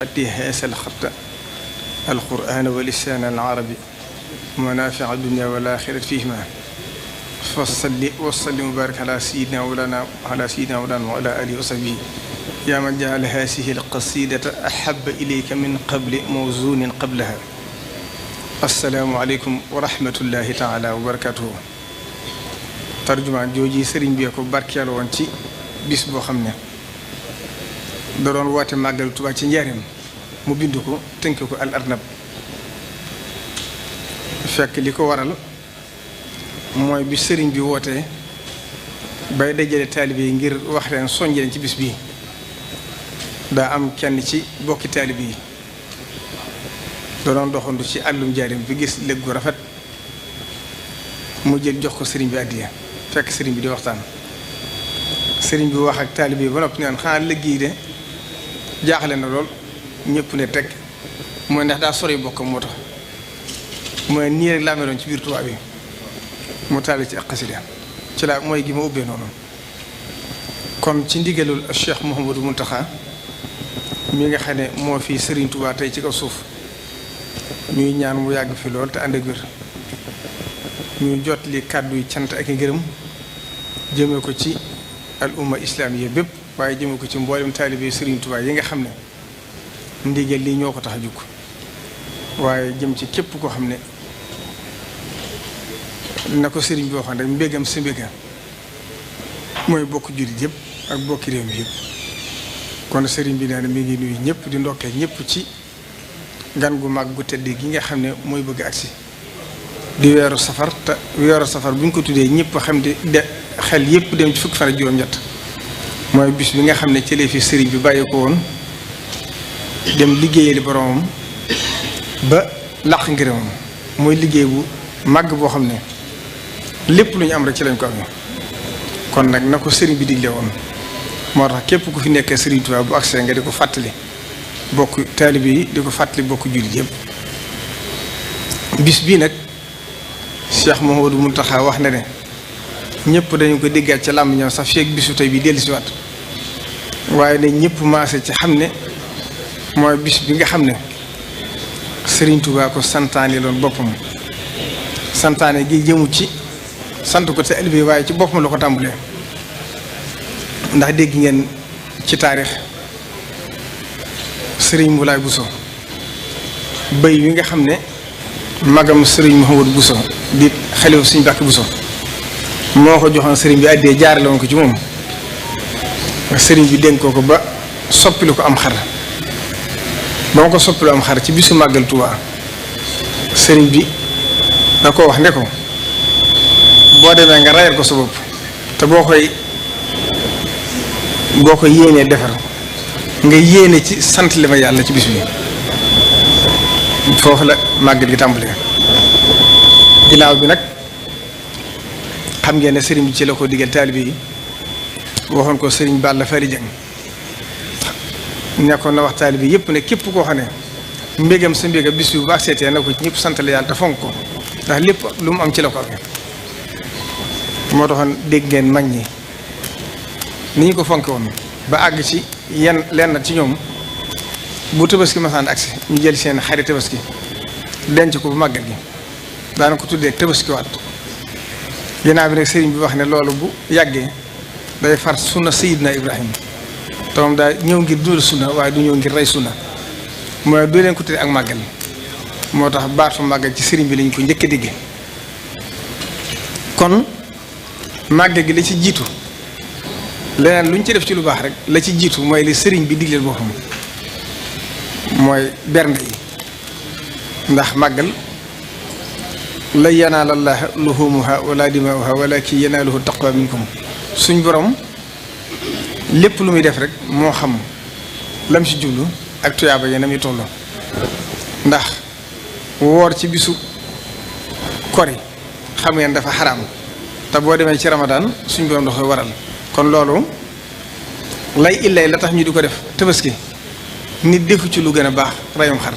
أتي هذا الخط القرآن ولسان العربي منافع الدنيا والآخرة فيهما فصل وسلم وبارك على سيدنا مولانا وعلى آله وصحبه يا من جعل هذه القصيدة أحب إليك من قبل موزون قبلها. السلام عليكم ورحمة الله تعالى وبركاته. tarjumaan jooji sëriñ bi ko barkeel woon ci bis boo xam ne da doon woote màggal Tuubaa ci njaareem mu bind ko tënk ko al arnab. fekk li ko waral mooy bi sëriñ bi wootee bay dajale taalibe yi ngir wax leen soññ leen ci bis bii daa am kenn ci bokki taalibe yi da doon doxandu ci àllum njaareem bi gis lëg gu rafet mu jël jox ko sëriñ bi àddiya. fekk sëriñ bi di waxtaan sëriñ bi wax ak taalibe yi ba noppi naan xanaa liggéey de jaaxle na lool ñëpp ne teg mooy ndax daa sori bokkam moo tax mooy nii rek laa meloon ci biir Tuubaa bi mu taali ci ak xasida ci laa mooy gi ma ubbee noonu. kon ci ndigalul Cheikh Mouhamadou Mountakha mi nga xam ne moo fi sëriñ Tuubaa tey ci kaw suuf ñuy ñaan mu yàgg fi lool te ànd ak wér ñu jot li kàddu yi cant ak i ngërëm jëme ko ci al umma islamiya bépp waaye jëme ko ci mboolem taalibe Serigne Touba yi nga xam ne ndigal lii ñoo ko tax a jukk waaye jëm ci képp koo xam ne na ko Serigne bi waxoon rek mbégam sa mbéga mooy bokk jullit yëpp ak bokki réew mi yëpp. kon Serigne bi nee na mi ngi nuyu ñëpp di ndokkee ñëpp ci gan gu mag gu tedd gi nga xam ne mooy bëgg agsi di weeru safar te weeru safar bu ñu ko tuddee ñëpp xam de xel yëpp dem ci fukki fan ak juróom-ñett mooy bis bi nga xam ne ci la fi sëriñ bi bàyyi ko woon dem liggéeyali boromam ba làq ngërëmam mooy liggéey bu màgg boo xam ne lépp lu ñu am rek ci lañ ko amee. kon nag na ko sëriñ bi digle woon moo tax képp ku fi nekkee sëriñ Tuubaa bu agsee nga di ko fàttali bokk taalibe yi di ko fàttali bokk jullit yëpp. bis bii nag Cheikh Mouhamadou Mountakha wax na ne ñëpp dañu ko déggaat ca làmb sax feek bisu tey bi dellusiwaat waaye ne ñëpp maase ci xam ne mooy bis bi nga xam ne Serigne Touba ko santaane loon boppam santaane gi jëmu ci sant ko te élevé waaye ci boppam la ko tàmbalee ndax dégg ngeen ci taarix Serigne Moulay Bousso bëy wi nga xam ne magam Serigne Mouhamadou Bousso di xalifa Serigne Mbacké Bousso moo ko joxoon Serigne bi àddee jaarale woon ko ci moom Serigne bi dénk ko ba soppili ko am xar ba ma ko soppili am xar ci bisu màggal Tuubaa Serigne bi da ko wax ne ko boo demee nga rayal ko sa bopp te boo koy yéenee defar nga yéene ci sant li ma yàlla ci bis bi. foofu la màggal gi tàmbalee ginnaaw bi nag xam ngeen ne sëriñ bi ci la ko digal taalibe yi waxoon ko sëriñ Balla Fari Jeng nekkoon na wax taalibe yëpp ne képp koo xam ne mbégam sa mbéga bis bu baax seetee na ko ci ñëpp sant la yàlla te fonk ko ndax lépp lu mu am ci la ko amee. moo taxoon dégg ngeen mag ñi ni ñu ko fonke woon ba àgg ci lenn ci ñoom bu tabaski masaan agsi ñu jël seen xari tabaski denc ko bu màggal gi daana ko tuddee tabaski waat ginnaaw bi nag sëriñ bi wax ne loolu bu yàggee day far sunna Sayyidina Ibrahima te moom daa ñëw ngir dundal sunna waaye du ñëw ngir rey sunna mooy du leen ko tuddee ak màggal moo tax baatu màggal ci sëriñ bi lañ ko njëkk a digge. kon màggal gi la ci jiitu leneen lu ñu ci def ci lu baax rek la ci jiitu mooy li sëriñ bi digleel boppam mooy bernde yi ndax màggal la yanaala llaaha luhuumuhaa wala dimaa'uhaa walaakin yanaaluhu taqwa minkum suñ borom lépp lu muy def rek moo xam lam ci jublu ak tuyaaba yi na muy toll. ndax woor ci bisu kori xam ngeen dafa xaraam te boo demee ci ramadaan suñ borom da koy waral kon loolu lay illay la tax ñu di ko def tabaski nit defu ci lu gën a baax rayum xar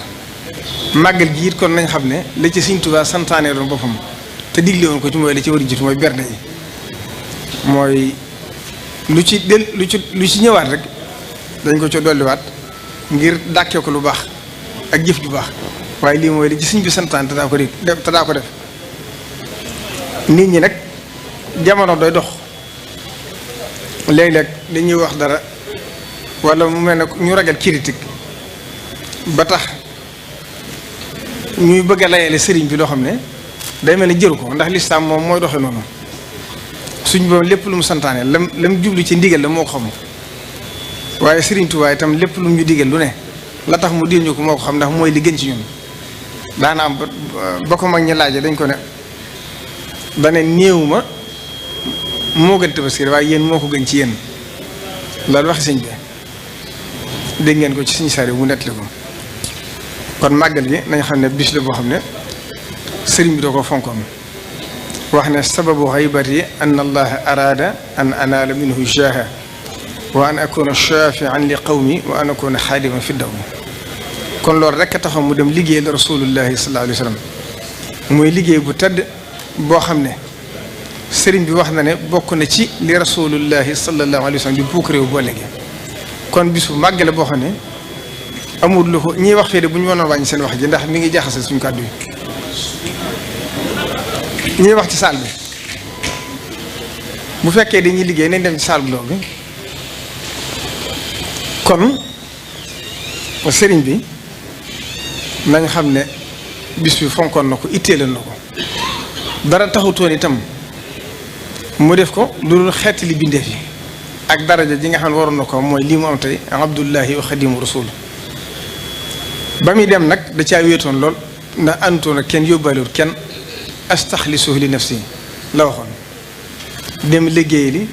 màggal gi it kon nañ xam ne la ci Sëriñ Tuubaa santaane doon boppam te digle woon ko ci mooy la ci war a jiitu mooy bernde yi mooy lu ci ñëwaat rek dañ ko ci dolliwaat ngir dàkkee ko lu baax ak jëf ju baax waaye lii mooy li ci sëñ bi santaan te daa ko def nit ñi nag jamono doy dox léeg-léeg dañuy wax dara wala mu mel ne ñu ragal critique ba tax ñuy bëgg a layale sëriñ bi loo xam ne day mel ne jëru ko ndax lislaam moom mooy doxe noonu suñ boobu lépp lu mu santaane lam jublu ci ndigal la moo ko xam waaye sëriñ Tuubaa itam lépp lu mu ñu digal lu ne la tax mu dir ñu ko moo ko xam ndax mooy li gën ci ñun daana am ba ko mag ñi laaje dañ ko ne dane néew ma moo gën Tabaski waaye yéen moo ko gën ci yéen loolu waxi sëñ bi dégg ngeen ko ci suñu saari bu nettali ko kon màggal gi nañ xam ne bis la boo xam ne sëriñ bi doo ko fonkoon wax ne sababu xaybati an allaha araada an anaala minhu jaaha wa an akuna shafian li qawmi wa an akuna xaadiman fi dawmi kon loolu rekk a taxaw mu dem liggéey la rasulullahi sallallahu alayhi wa sallam muy liggéey bu tedd boo xam ne sëriñ bi wax na ne bokk na ci li rasulullahi sallallahu alayhi wa sallam di puuk réew boo léegi kon bis bu màgg la boo xam ne amul lu ko ñiy wax fii de bu ñu mënoon wàññi seen wax ji ndax mi ngi jaxase suñu kàddu yi ñiy wax ci saal bi bu fekkee dañuy liggéey nañ dem ci saal bu loolu bi kon sëriñ bi nañ xam ne bis bi fonkoon na ko itteeloon na ko dara taxutoon itam mu def ko lu dul xeetali bindeef yi ak daraja ji nga xam ne waroon na ko mooy lii mu am tey abdullahi wa xadimu rasul ba muy dem nag da caa wéetoon lool ndax àndutoon ak kenn yóbbaalewul kenn astaxlisuhu li nafsi la waxoon dem liggéey li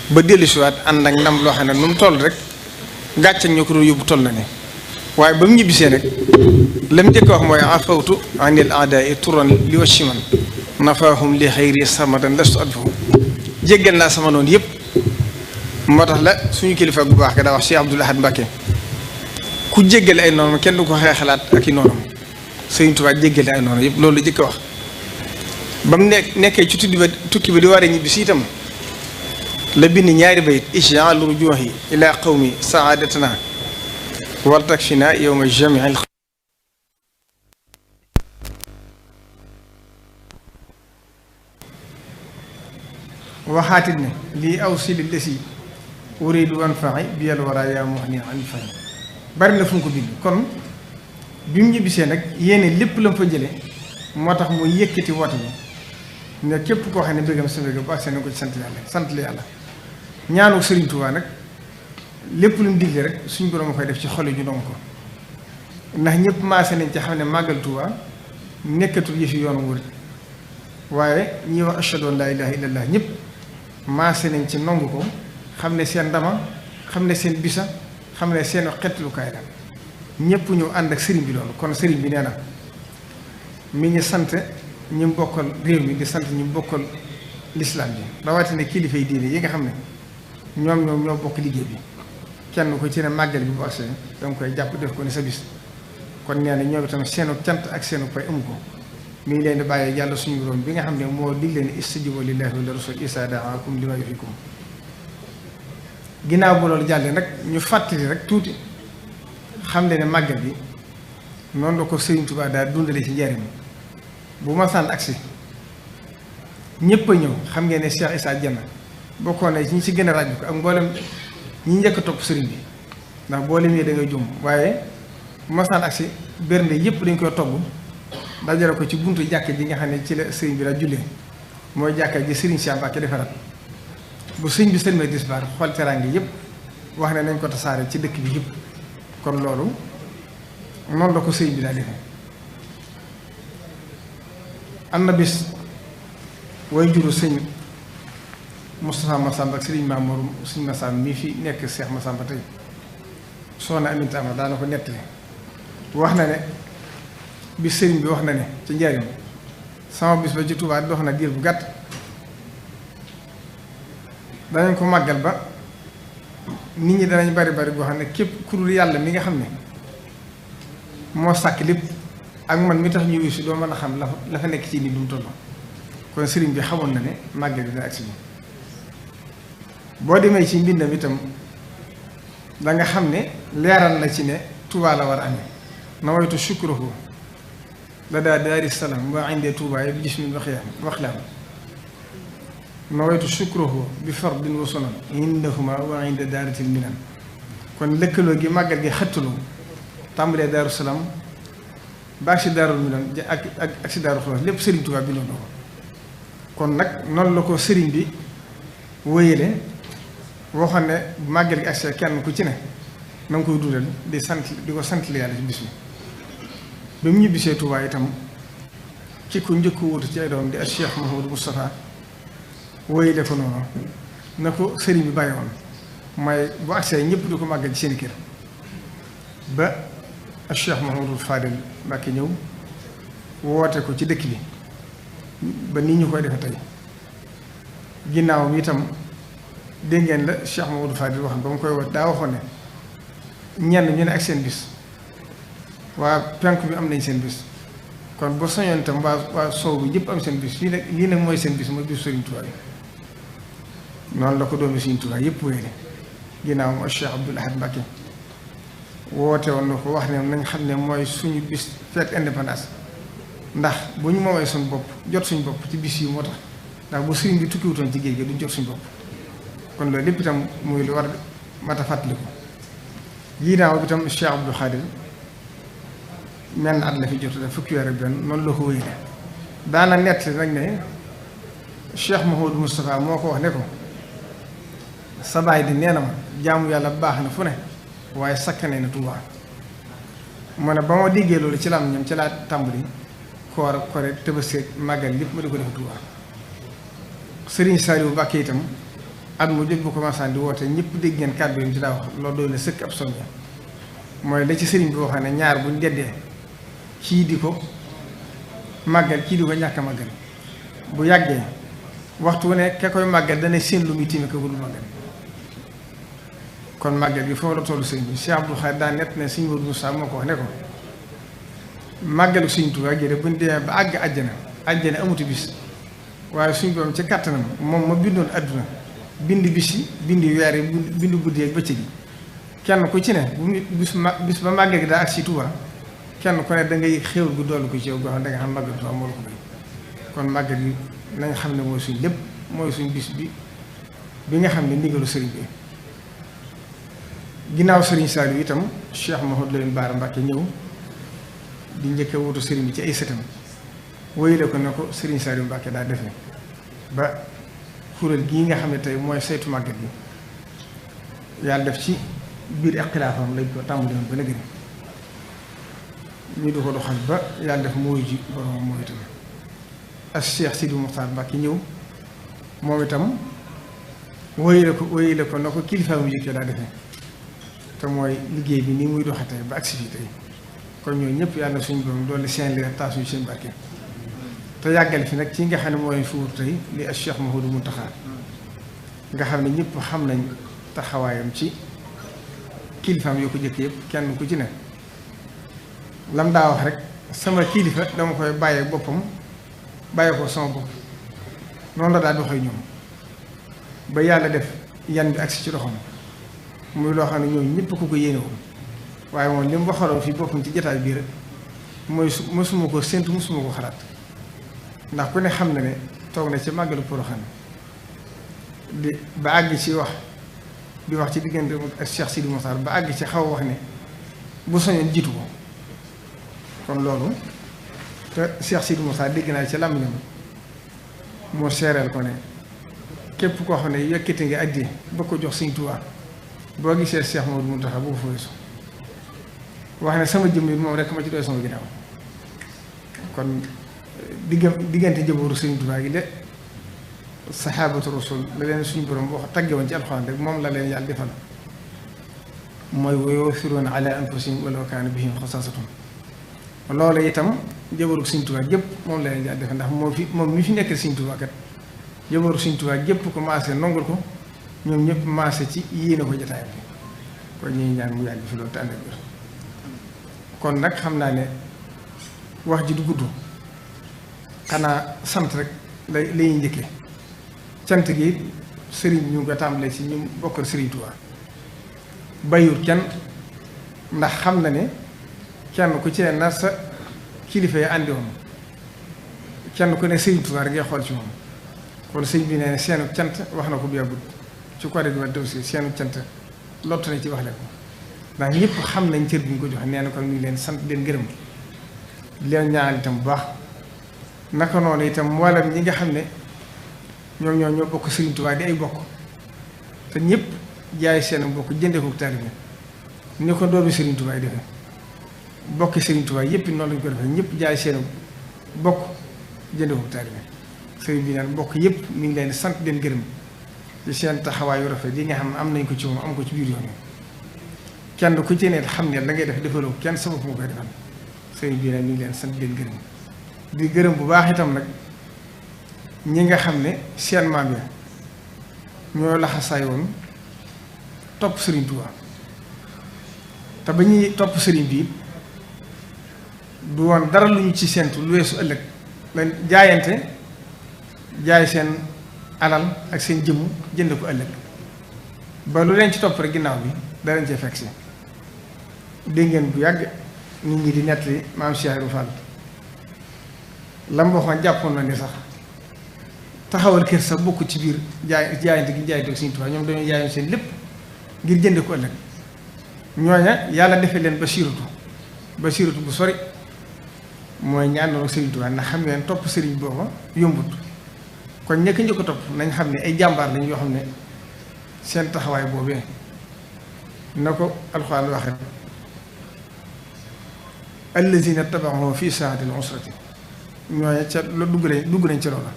ba dellusiwaat ànd ak ndam loo xam ne nu mu toll rek gàcce ñoo ko doon yóbbu toll na ne waaye ba mu ñibbisee rek la mu njëkk a wax mooy afawtu anil aadaai turan li wacci man nafaahum li xayri samadan lastu adfahu jéggal naa sama noonu yëpp moo tax la suñu kilifa bu baax ga daa wax Cheikh Abdoul Ahad Mbacké ku jéggale ay noonam kenn du ko xeexalaat ak i noonam Sëriñ Tuubaa jéggale ay noonam yëpp loolu la jëkk a wax ba mu nekkee ci tukki ba di war a ñibbisi itam la bind ñaari bayit ij'al rujuhi ila qawmi saadatana wal takfina yawma jamiil waxaatit ne lii aw sili lesi uridu wanfa'i bi yal wara yaa muxni an fay bari na fu mu ko bind kon bi mu ñibbisee nag yéene lépp la mu fa jële moo tax mu yëkkati woote bi ne képp koo xam ne mbégam sa mbégam bu agsee na ko ci sant la yàlla ñaanu Sëriñ Tuubaa nag lépp lu mu digle rek suñ borom a koy def ci xol yi ñu dong ko ndax ñëpp maase nañ ci xam ne màggal Tuubaa nekkatul yëfi yoonu murit waaye ñi wax ashhadu an laa ilaaha illallah ñëpp maase nañ ci nongu ko xam ne seen ndama xam ne seen bisa xam ne seen xettalukaay la ñëpp ñëw ànd ak sëriñ bi loolu kon sëriñ bi nee na mi ngi sant ñu bokkal réew mi di sant ñu bokkal lislaam bi rawatina kilifa yi diine yi nga xam ne ñoom ñoo bokk liggéey bi kenn ko ci ne màggal bi bu agsee danga koy jàpp def ko ni sa bis kon nee na ñoom itam seenu cant ak seenu pay amu ko mi ngi leen di bàyyee yàlla suñu borom bi nga xam ne moo dig leen istajibu lillahi wa rasul isaa daakum lima yuhyikum ginnaaw bu loolu jàllee nag ñu fàttali rek tuuti xam ne màggal bi noonu la ko Sëriñ Tuubaa daal dundale ci njariñ bu ma sànn agsi ñëpp a ñëw xam ngeen ne Cheikh Issa Dieng bokkoon na ñi ci gën a ràññu ko ak mboolem ñi njëkk a topp sëriñ bi ndax boo limee da ngay jum waaye bu ma sànn agsi bernde yëpp dañ koy togg dajale ko ci buntu jàkk ji nga xam ne ci la sëriñ bi daa jullee mooy jàkka ji Sëriñ Cheikh Mbacké defaraat bu sëriñ bi sëlmee disbaar xool teraange yëpp wax ne nañ ko tasaare ci dëkk bi yëpp kon loolu noonu la ko sëriñ bi daa defee am na bis way juru sëñ Moustapha Massamba ak sëriñ Mamour sëñ Massamba mii fi nekk Cheikh Massamba tey soxna Aminta Ama daana ko nettali wax na ne bi sëriñ bi wax na ne ci njariñ sama bis ba ci Tuubaa dox na diir bu gàtt danañ ko màggal ba nit ñi danañ bari boo xam ne képp ku dul yàlla mi nga xam ne moo sàkk lépp ak man mi tax ñu si doo mën a xam la fa nekk ci nit du mu toll kon sëriñ bi xamoon na ne màggal bi dina agsi bi boo demee ci mbindam itam da nga xam ne leeral na ci ne Touba la war a amee nawaytu shukruhu la daa daari salaam waa indee Touba yi bi gis min waxlaam nawaytu shukruhu bi fardin wa sunan indahuma waa inde daaratil minan kon lëkkaloo gi màggal gi xëttaloo tàmbalee Daaru Salaam ba ak si Daarul Minan ak si Daaru Xudoos lépp Serigne Touba bi noonu kon nag noonu la ko Serigne bi wéyale waxoon ne màggal gi ak kenn ku ci ne na nga koy dundal di ko sant yàlla ci bis bi. ba mu ñibbisee Touba itam ki ko njëkk wutu ci ay doom di ak Cheikh Mouhamadou Moustapha wéyale ko noonu na ko Serigne bi bàyyi woon mooy bu agsee ñëpp di ko màggal ci seen kër ba ak Cheikh Mouhamadou Fadel Mbacké ñëw woote ko ci dëkk bi ba nii ñu koy defe tey ginnaaw bi itam dégg ngeen la Cheikh Mouhamadou Fadel wax ba mu koy woote daa waxoon ne ñenn ñu ne ak seen bis waa penk bi am nañ seen bis kon ba soñoon itam waa sow bi yëpp am seen bis lii nag mooy seen bis mooy bis Serigne Touba bi noonu la ko doomi Serigne Touba yëpp wéyale ginnaaw mooy Cheikh Abdoul Ahad Mbacké woote woon na ko wax ne nañ xam ne mooy suñu bis fête indépendance ndax bu ñu moomee suñu bopp jot suñu bopp ci bis yi moo tax ndax bu sëriñ bi tukkiwutoon ci géej gi duñ jot suñu bopp kon loolu lépp itam muy lu war mat a fàttaliku ginnaaw bi itam Cheikh Abdou Khadir menn at la fi jot def fukki weer ak benn noonu la ko wéyale daana nett nag ne Cheikh Mouhamadou Moustapha moo ko wax ne ko sa baay di nee na ma jaamu yàlla baax na fu ne waaye sakkane na Touba mu ne ba ma déggee loolu ci lam ñam ci laa tàmbali koor kore Tabaski màggal lépp ma di ko def Touba Serigne Saliou Mbacké itam at mu jot bu commencé di woote ñëpp dégg ngeen kàddu yi ci daa wax loolu doy na sëkk ab soññe mooy la ci Serigne bi waxee ne ñaar buñ deddee kii di ko màggal kii di ko ñàkk a màggal bu yàggee waxtu wu ne ka koy màggal dana seen lu muy tiime ko du màggal kon màggal gi foofu la tollu sëñ bi Cheikh Abdou Khadre daa nett ne sëñ Modou Moussa moo ko wax ne ko màggalu sëñ Tuubaa gi buñ demee ba àgg àjjana amuti bis waaye suñ borom ci kàttanam moom ma bindoon àdduna bind bis yi bind weer yi bind guddi ak bëccëg yi kenn ku ci ne bis ba màggal gi daa ak si Tuubaa kenn ku ne da ngay xéwal gu dollu ko ci yow goo xam da nga xam màggal Tuubaa moo la ko bay kon màggal gi nañ xam ne mooy suñ lépp mooy suñ bis bi nga xam ne ndigalu sëriñ bi ginnaaw Serigne Saliou itam Cheikh Mouhamadou Lamine Bara Mbacké ñëw di njëkk a wutu Serigne bi ci ay sëtam wéyale ko ne ko Serigne Saliou Mbacké daa defee ba kuréel gii nga xam ne tey mooy saytu màggal gi yàlla def ci biir ak xilaafam lañ ko tàmbali woon ba léegi ñu di ko doxal ba yàlla def mooy ji borom mooy itam ak Cheikh Sidi Mokhtar Mbacké ñëw moom itam wéyale ko na ko kilifa mu jëkkee daa defee te mooy liggéey bi nii muy doxatee ba agsi fii tey kon ñooñu ñëpp yàlla suñu borom doole seen leer taas yu seen barke te yàggal fi nag ci nga xam ne mooy fi wut tey li ak Cheikh Mouhamadou Mountakha nga xam ne ñëpp xam nañ taxawaayam ci kilifaam yoo ko jëkk yëpp kenn ku ci ne lam daa wax rek sama kilifa dama koy bàyyee boppam bàyyee ko sama bopp noonu la daa doxee ñoom ba yàlla def yan bi agsi ci loxoom muy loo xam ne ñoom ñëpp ku ko yéenewul waaye moom li mu waxaloon fii boppam ci jotaay bii rek mooy mosuma ko séntu mosuma ko xalaat ndax ku ne xam na ne toog na ci màggalu Porokhane ba àgg ci wax di wax ci diggante ak Cheikh Sidi Mokhtar ba àgg ci xaw wax ne bu soñoon jiitu ko kon loolu te Cheikh Sidi Mokhtar dégg naa ci làmmiñam moo seereel ko ne képp koo xam ne yëkkati nga addi ba ko jox Sëñ Tuubaa boo gisee Cheikh Mouhamadou Mountakha bu ko fa weesu wax ne sama jëmm yi moom rek ma ci doy sama ginnaaw kon diggante jëbooru Sëriñ Tuubaa gi de saxaabatu rasul la leen suñu borom wax tagge woon ci alxuraan rek moom la leen yàlla defal mooy wa yu'thiruuna ala anfusihim walaw kaana bihim xasaasatun loolu itam jëbooru Sëriñ Tuubaa gépp moom la leen yàlla defal ndax moom mi fi nekk Sëriñ Tuubaa kat jëbooru Sëriñ Tuubaa gépp ko maase nongul ko ñoom ñëpp maase ci yéene ko jotaay bi kon ñuy ñaan mu yàgg fi loolu te ànd ak kon nag xam naa ne wax ji du gudd xanaa sant rek lay njëkkee cant gi sëriñ ñu nga tàmbalee ci ñu bokkal Sëriñ Tuubaa bayut kenn ndax xam na ne kenn ku ci ne na sa kilifa yi àndi woon kenn ku ne Sëriñ Tuubaa rek ngay xool ci moom kon sëñ bi nee seenu cant wax na ko bu yàggut ci côté bi ma daw si seenu cant lott na ci wax leen ko ndax ñëpp xam nañ cër bi ñu ko joxe nee na kon ñu ngi leen sant leen gërëm leen ñaanal itam bu baax naka noonu itam mboolem ñi nga xam ne ñoo bokk Sëriñ Tuubaa di ay bokk te ñëpp jaay seen bokk jëndee ko taalibe ni ko doomi Sëriñ Tuubaa yi defee bokki Sëriñ Tuubaa yëpp noonu lañ ko defee ñëpp jaay seen bokk jëndee ko taalibe sëriñ bi naan bokk yëpp mi ngi leen sant leen gërëm ci seen taxawaayu rafet yi nga xam ne am nañ ko ci moom am ko ci biir yoon kenn ku ci ne xam ne la ngay def defaloo kenn sa bopp moo koy defal sëriñ bi nag mi ngi leen sant leen gërëm di gërëm bu baax itam nag ñi nga xam ne seen maam ya ñoo laxasaay woon topp Sëriñ Tuubaa te ba ñuy topp sëriñ bi du woon dara lu ñu ci séentu lu weesu ëllëg la jaayante jaay seen alal ak seen jëmm jënd ko ëllëg ba lu leen ci topp rek ginnaaw bi darañ cee fekk si dégg ngeen bu yàgg nit ñi di nettali maam Cheikh Ibra Fall lam waxoon jàppoon na ni sax taxawal kër sa bokk ci biir jaayante gi jaayante Sëriñ Tuubaa ñoom dañoo jaayoon seen lépp ngir jënd ko ëllëg ñooña yàlla defee leen ba siiratu bu sori mooy ñaanoon Sëriñ Tuubaa ndax xam ngeen topp sëriñ booba yombut kon ñekk njëkk topp nañ xam ne ay jàmbaar lañ yoo xam ne seen taxawaay boobee na ko alxuraan waxe allazina tabaxoo fi saatil usrati ñooña ca la dugg nañ ci loola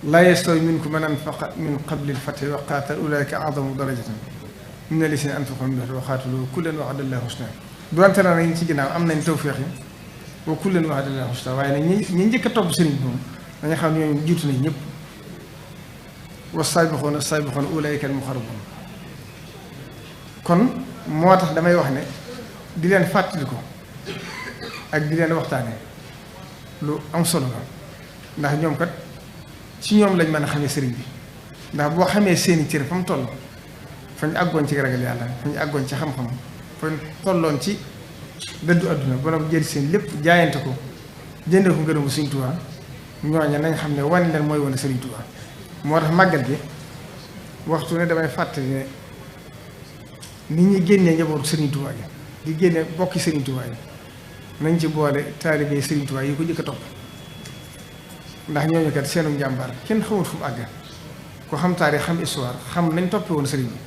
laa yastawi minkum man anfaqa min qabli al-fathi wa qaatal ulaa'ika a'zamu darajatan mina llaziina anfaqu min ba'du wa qaatalu kullan wa'ada llaahu husnaa doonte na nag ñi ci ginnaaw am nañ tawfeex yi wa kullan wa'ada llaahu husnaa waaye nag ñi njëkk a topp sëriñ bi moom dañu xam ne ñooñu jiitu nañ ñëpp wa saabixuuna saabixuuna ulaa'ika al-muqarrabuun kon moo tax damay wax ne di leen fàttali ko ak di leen waxtaane lu am solo la ndax ñoom kat ci ñoom lañ mën a xamee sëriñ bi ndax boo xamee seeni cër fa mu toll fa ñu àggoon ci ragal yàlla fa ñu àggoon ci xam-xam fa ñu tolloon ci dëddu àdduna ba nag jël seen lépp jaayante ko jëndee ko ngërëmu Sëriñ Tuubaa ñooña nañ xam ne wane leen mooy wane Sëriñ Tuubaa moo tax màggal gi waxtu ne damay fàttali ne nit ñi génnee njabootu Sëriñ Tuubaa gi di génne bokki Sëriñ Tuubaa yi nañ ci boole taalibe Sëriñ Tuubaa yi ko jëkk a topp ndax ñooñu kat seenu njàmbaar kenn xamul fu mu àgg ko xam taarix xam histoire xam nañ toppee woon sëriñ bi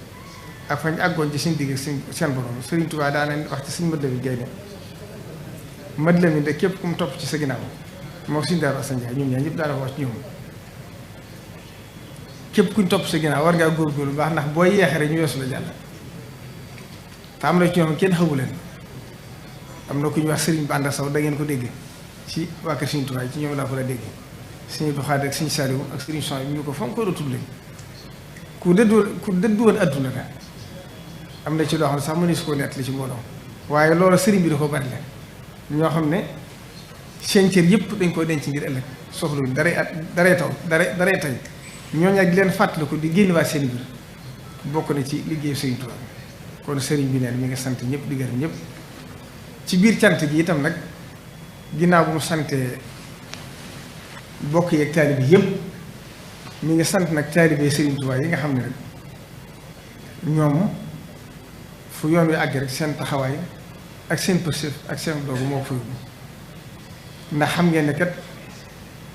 ak fañ àggoon ci seen digg ak seen borom Sëriñ Tuubaa daa nañ wax ci suñ mëdla bi gay ne mëdla mi de képp ku mu topp ci sa ginnaaw moo suñ daaru Asan Njaay ñoom ñaar ñëpp daal wax ci ñoom képp kuñ topp sa ginnaaw war ngaa góorgóorlu bu baax ndax boo yeexee rek ñu weesu la jàll te am na ci ñoom kenn xamu leen am na ku ñu wax Sëriñ Banda Saw da ngeen ko dégg ci waa kër Sëriñ Tuubaa ci ñoom laa ko la dégg Sëriñ Abdou Khadre ak Sëriñ Saliou ak Sëriñ Son bi ñu ko fonk ko tudd leen ku dëddu woon adduna la am na ci loo xam ne sax mënees koo nettali ci mbooloo waaye loolu sëriñ bi da ko bari la ñoo xam ne seen cër yëpp dañ koo denc ngir ëllëg soxlu daree tey ñooñu ak di leen fàttali ko di génn waa seen biir bokk na ci liggéeyu Sëriñ Tuubaa kon sëriñ bi neen mi ngi sant ñëpp di gërëm ñëpp ci biir cant gi itam nag ginnaaw bu mu santee bokk yeeg taalibe yëpp mi ngi sant nag taalibe Sëriñ Tuubaa yi nga xam ne rek ñoom fu yoon wi àgg rek seen taxawaay ak seen pëstéef ak seen doogu moo fa yóbbu ndax xam ngeen ne kat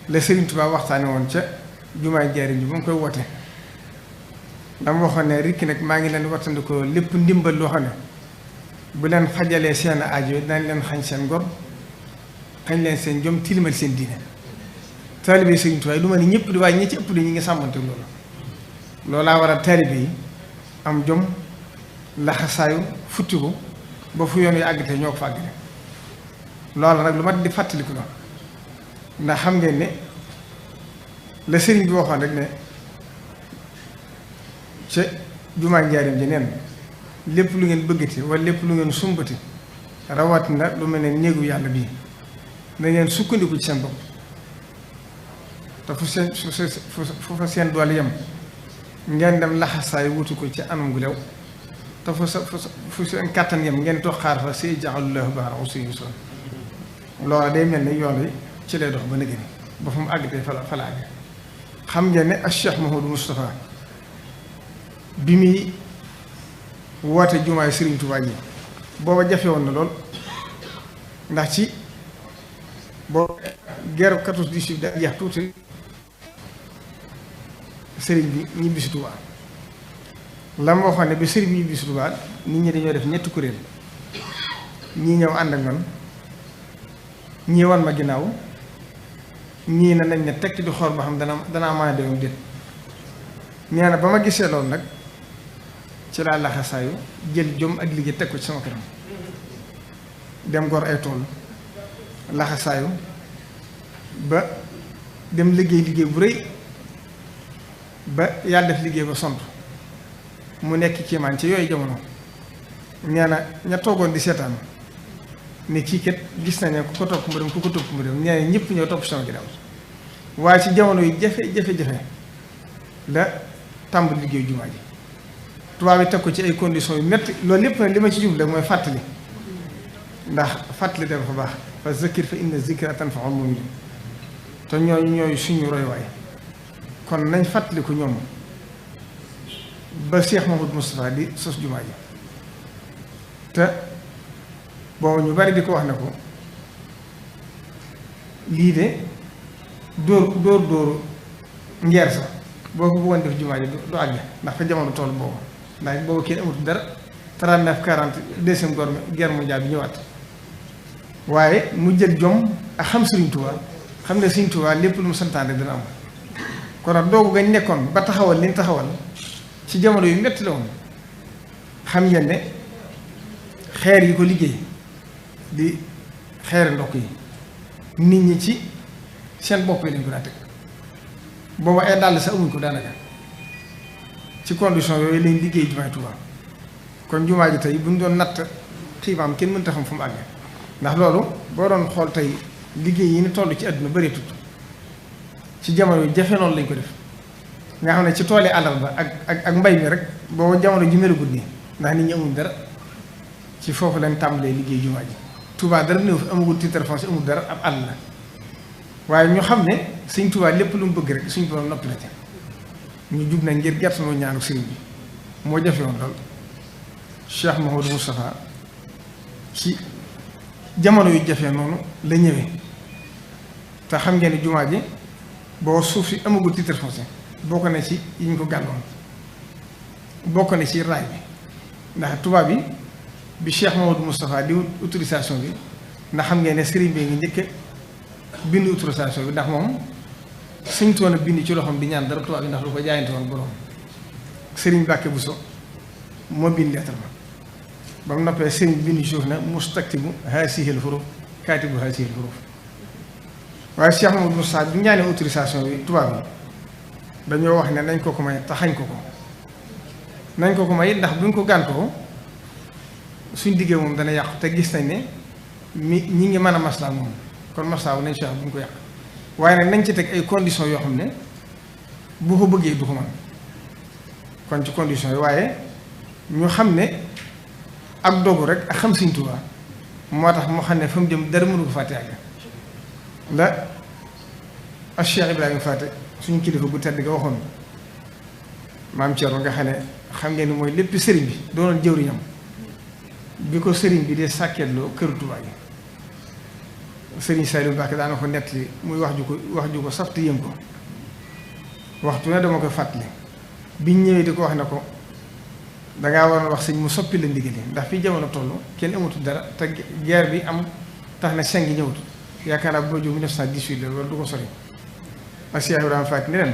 la Sëriñ Tuubaa waxtaane woon ca jumaay Njaaréem ji ba mu koy woote dama waxoon ne rikki nag maa ngi leen wattandikoo lépp ndimbal loo xam ne bu leen fajalee seen aajo dinañ leen xañ seen ngor xañ leen seen jom tilimal seen diine taalibe Sëriñ Tuubaa lu ma ni ñëpp di waaye ñi ci ëpp di ñi ngi sàmmante loolu loolaa waral taalibe yi am jom laxasaayu futtiku ba fu yoon yu àggatee ñoo ko fa àggale loolu nag lu mat di fàttaliku la ndax xam ngeen ne la sëriñ bi waxoon rek ne ca jumaa Njaaréem ji neen lépp lu ngeen bëggati wala lépp lu ngeen sumbati rawatina lu mel ne néegu yàlla bii na ngeen sukkandiku ci seen bopp te fu fa seen doole yem ngeen dem laxasaay wutu ko ci anam gu lew te fu seen kàttan yam ngeen toog xaar fa say ja'alullahu ba'da usrin yusra loola day mel ni yoon wi ci lay dox ba nëgë ni ba fu mu àgg tey fa la àgg. xam ngeen ne ak Cheikh Mouhamadou Moustapha bi muy woote jumaay Serigne Touba ji booba jafe woon na lool ndax ci boo guerre 14-18 da jeex tuuti Serigne bi ñibbisi Touba la ma waxoon ne bi Serigne bi ñibbisi Touba nit ñi dañoo def ñetti kuréel ñii ñëw ànd ak man ñii wan ma ginnaaw ñii ne nañ ne tekki di xool ba xam danaa mën a dem déet ñee na ba ma gisee loolu nag ci laa laxasaayu jël jom ak liggéey teg ko ci sama kanam dem gor ay tool laxasaayu ba dem liggéey bu rëy ba yàlla def liggéey ba sont mu nekk kiimaan ci yooyu jamono nee na ña toogoon di seetaan ne kii kat gis nañ ne ku ko topp mu dem ku ko topp mu dem nee na ñëpp ñoo topp sama ginnaaw waaye ci jamono yu jafe-jafe la tàmbali liggéeyu jumaa ji tubaab yi teg ko ci ay conditions yu métti loolu lépp nag li ma ci jublu mooy fàttali ndax fàttali dafa baax fa zakkir fa inna zikra tanfa'ul mu'minin te ñooy suñu royuwaay kon nañ fàttali ko ñoom ba Cheikh Mouhamadou Moustapha di sos jumaa ji te boobu ñu bari di ko wax ne ko lii de dóor ngeer sax boo ko bëggoon def jumaa ji du àgg ndax fa jamono toll boobu ndax boobu kenn amut dara 39-40 deuxième guerre mondiale bi ñëwaat waaye mu jël jom ak xam Sëriñ Tuubaa xam ne Sëriñ Tuubaa lépp lu mu santaane dina am kon nag doogu gañ nekkoon ba taxawal liñ taxawal ci jamono yu metti la woon xam ngeen ne xeer yi ko liggéey di xeeri ndokk yi nit ñi ci seen bopp yi lañ ko daa teg booba ay dàll sa amuñ ko daanaka ci condition yooyu lañ liggéey jumaay Tuubaa kon jumaa ji tey bu ñu doon natt xiimaam kenn mënta xam fu mu àgg ndax loolu boo doon xool tey liggéey yi ni toll ci àdduna bëree tut ci jamono yu jafe noonu lañ ko def nga xam ne ci tool yi àllarba ak mbay mi rek booba jamono ji melagut nii ndax nit ñi amuñ dara ci foofu lañ tàmbalee liggéey jumaa ji Tuubaa dara néew fi amagul titre foncier amul dara ab àll la waaye ñu xam ne Sëñ Tuubaa lépp lu mu bëgg rek suñ borom noppi na ci ñu jug na ngir gertanoo ñaanu sëriñ bi moo jafe woon lool Cheikh Mouhamadou Moustapha ci jamono yu jafee noonu la ñëwee te xam ngeen ne jumaa ji boo suuf si amagul titre foncier bokk na ci yi ñu ko gàlloon bokk na ci raay bi ndax tubaab bi Cheikh Mouhamadou Moustapha di autorisation bi ndax xam ngeen ne sëriñ bi ngi njëkk bind autorisation bi ndax moom suñ toon a bind ci loxoom di ñaan dara tubaab bi ndax lu ko jaayante woon borom sëriñ Mbàkke Buso moo bind lettre ba mu noppee sëriñ bind suuf na mustaktibu haasihil huruf kaatibu haasihil huruf waaye Cheikh Mouhamadou Moustapha bi ñaanee autorisation bi tubaab bi dañoo wax ne nañ ko ko may te xañ ko nañ ko ko may ndax buñ ko gàntoo suñ diggee moom dana yàqu te gis nañ ne ñi ngi mën a maslaa moom kon maslaa wu nañ si wax bu ñu ko yàq waaye nag nañ ci teg ay conditions yoo xam ne bu ko bëggee du ko mën kon ci conditions yi waaye ñu xam ne ak dogu rek ak xam Sëriñ Tuubaa moo tax moo xam ne fa mu jëm dara mënu ko fàtte àgg la ak Cheikh Ibrahima Faty suñu kilifa bu tedd ga waxoon maam Thierno nga xam ne xam ngeen ni mooy lépp sëriñ bi doonoon jëwriñam bi ko sëriñ bi dee sàkkeetloo këru Tuubaa gi sëriñ Saliou Mbacké daana ko nettali muy wax ju ko safte yëm ko waxtu ne dama koy fàttali biñ ñëwee di ko wax ne ko dangaa waroon wax sëñ mu soppi la ndigal yi ndax fii jamono toll kenn amatul dara te guerre bi am tax na seng ñëwatul yaakaar naa boo jóg 1918 la loolu du ko sori ak Cheikh Ibrahima Faty ni ren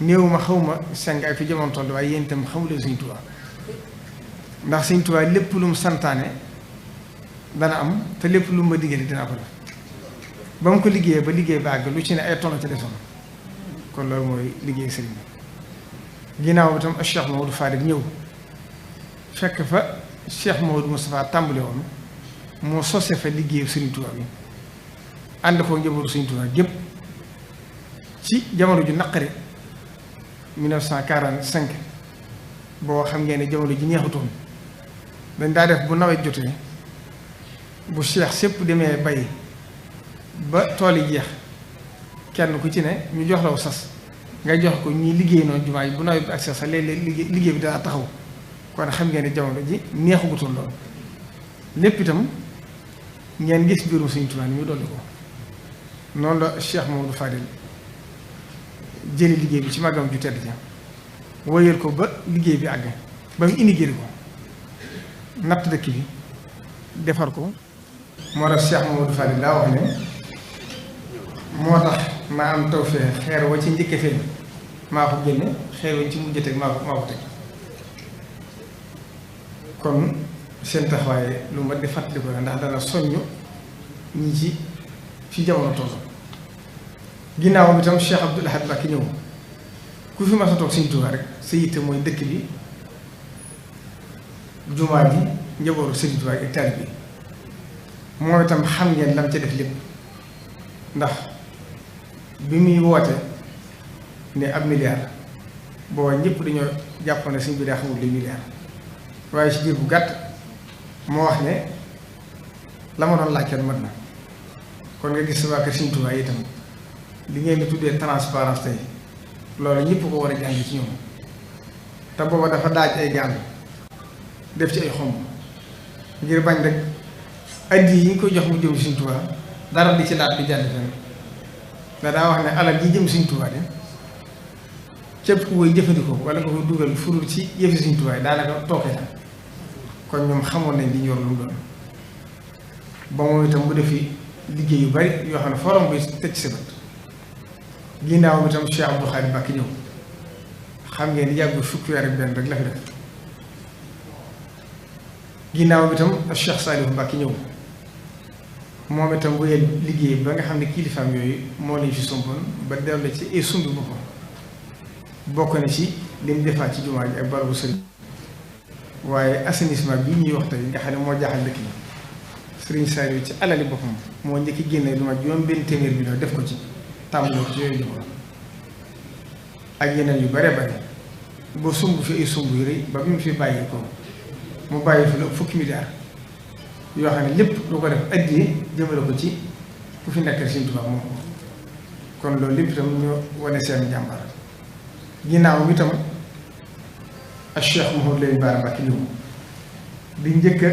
néew ma xaw ma seng ak fi jamono toll waaye yéen itam xamuleen Sëñ Tuubaa ndax Sëñ Tuubaa lépp lu mu santaane dana am te lépp lu mu ma diggale dinaa ko def ba mu ko liggéeyee ba liggéey ba àgg lu ci ne ay tono ci desoon kon loolu mooy liggéey sëriñ bi ginnaaw bi tam ak Cheikh Mamadou Fadil ñëw fekk fa Cheikh Mamadou Moustapha tàmbale woon moo sose fa liggéeyu Sëriñ Tuubaa bi ànd ko njabootu Sëriñ Tuubaa gépp ci jamono ju naqari 1945 boo xam ngeen ne jamono ji neexutoon dañ daa def bu nawet jotee bu Cheikh sépp demee bay ba tool yi jeex kenn ku ci ne ñu jox law sas nga jox ko ñuy liggéey noonu jumaa yi bu nawet bi accès sax léeg-léeg liggéey bi dana taxaw kon xam ngeen ne jamono ji neexagutul lool lépp itam ngeen gis mbirum Sëriñ Tuubaa ni ñu dolli ko noonu la Cheikh Mamadou Fadil jëli liggéey bi ci màggam ju tedd ja wóyal ko ba liggéey bi àgg ba mu indi ko natt dëkk bi defar ko moo tax Cheikh Mamadou Fadil daa wax ne moo tax maa am tawfeex xeer wa ci njëkke feeñ maa ko génne xeer wa ci mujj teg maa ko teg kon seen taxawaay lu ma di fàttali ko ndax dana soññ ñi ci fi jamono toll ginnaaw bi tam Cheikh Abdoul Ahad Mbacké ñëw ku fi mas a toog Sëriñ Tuubaa rek sa yitte mooy dëkk bi jumaa ji njabootu Sëriñ Tuubaa ak taalibe bi moo itam xam ngeen lam ca def lépp ndax bi muy woote ne ab milliard booba ñëpp dañoo jàpp ne sëñ bi daa xamul li milliard waaye ci biir bu gàtt moo wax ne la ma doon laaj kenn mat na kon nga gis waa kër Sëriñ Tuubaa itam li ngeen di tuddee transparence tey loolu ñëpp ko war a jàng ci ñoom te booba dafa daaj ay gaal def ci ay xomb ngir bañ rek addi yi ñu koy jox mu jëm Sëriñ Tuubaa dara di ci laat di jàll fenn daa wax ne alal ji jëm Sëriñ Tuubaa de képp ku koy jëfandikoo wala nga koy dugal furul ci yëfi Sëriñ Tuubaa daanaka tooke la kon ñoom xamoon nañ li ñu yor lu mu doon ba moom itam mu defi liggéey yu bari yoo xam ne forom bi tëj sa bët ginnaaw bi itam Cheikh Abdou Khadre Mbacké ñëw xam ngeen yàggu fukki weer ak benn rek la fi def ginnaaw bi itam Cheikh Saliou Mbacké ñëw moom itam wéyal liggéey ba nga xam ne kilifaam yooyu moo lañ fi sompoon ba dellu ci ay sumbi boppam bokk na ci li mu defaat ci jumaa ji ak barabu sëriñ waaye assainissement bi ñuy wax tey nga xam ne moo jaaxal dëkk yi Sëriñ Saliou ci alali boppam moo njëkk génne lu ma juróom benn téeméer bi def ko ci tàmbali ci yooyu jëkkoon ak yeneen yu bare bare ba sumb fi ay sumb yu rëy ba bi mu fi bàyyi ko mu bàyyi fi la fukki milliards yoo xam ne lépp lu ko def addiyee jëmale ko ci ku fi nekk Sëriñ Tuubaa moom kon loolu lépp itam ñu wane seen jàmbar ginnaaw bi itam ak Cheikh Mouhamadou Lamine Bara Mbacké ñëw di njëkk a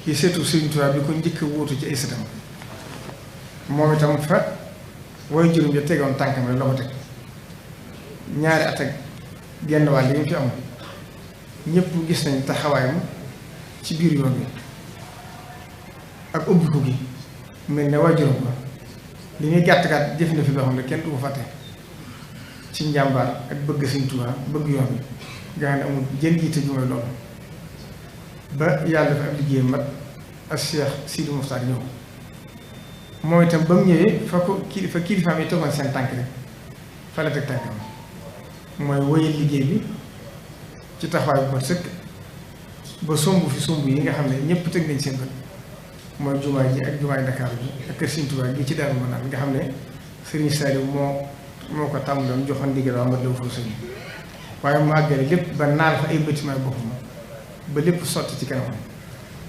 ki seetu Sëriñ Tuubaa bi ko njëkk a wóotu ci ay sëtam moom itam fa way juróom ja tegoon tànkam rek la ko teg ñaari at ak genn wàll yi mu fi am ñëpp gis nañ taxawaayam ci biir yoon bi ak ubbiku gi mel ne waajuram ba li ñuy gàtt-gàtt jëf na fi loo xam ne kenn du ko fàtte ci njàmbaar ak bëgg Sëriñ Tuubaa bëgg yoon bi nga xam ne amul jën yitte ju may loolu ba yàlla dafa ab liggéey mat ak Cheikh Sidi Moustapha ñëw moom itam ba mu ñëwee fa kilifaam yi tegoon seen tànk rek fa la teg tànkam mooy wóyal liggéey bi ci taxawaay bu mat sëkk ba somb fi somb yi nga xam ne ñëpp teg nañ seen bët mooy jumaa ji ak jumaay Dakar bi ak kër Sëriñ Tuubaa gi ci Daaru Manaan nga xam ne Sëriñ Saliou moo ko tàmbaloon joxoon ndigal waa mat la foofu sëñ waaye mu àggale lépp ba naal fa ay bâtiment boppam ba lépp sotti ci kanamam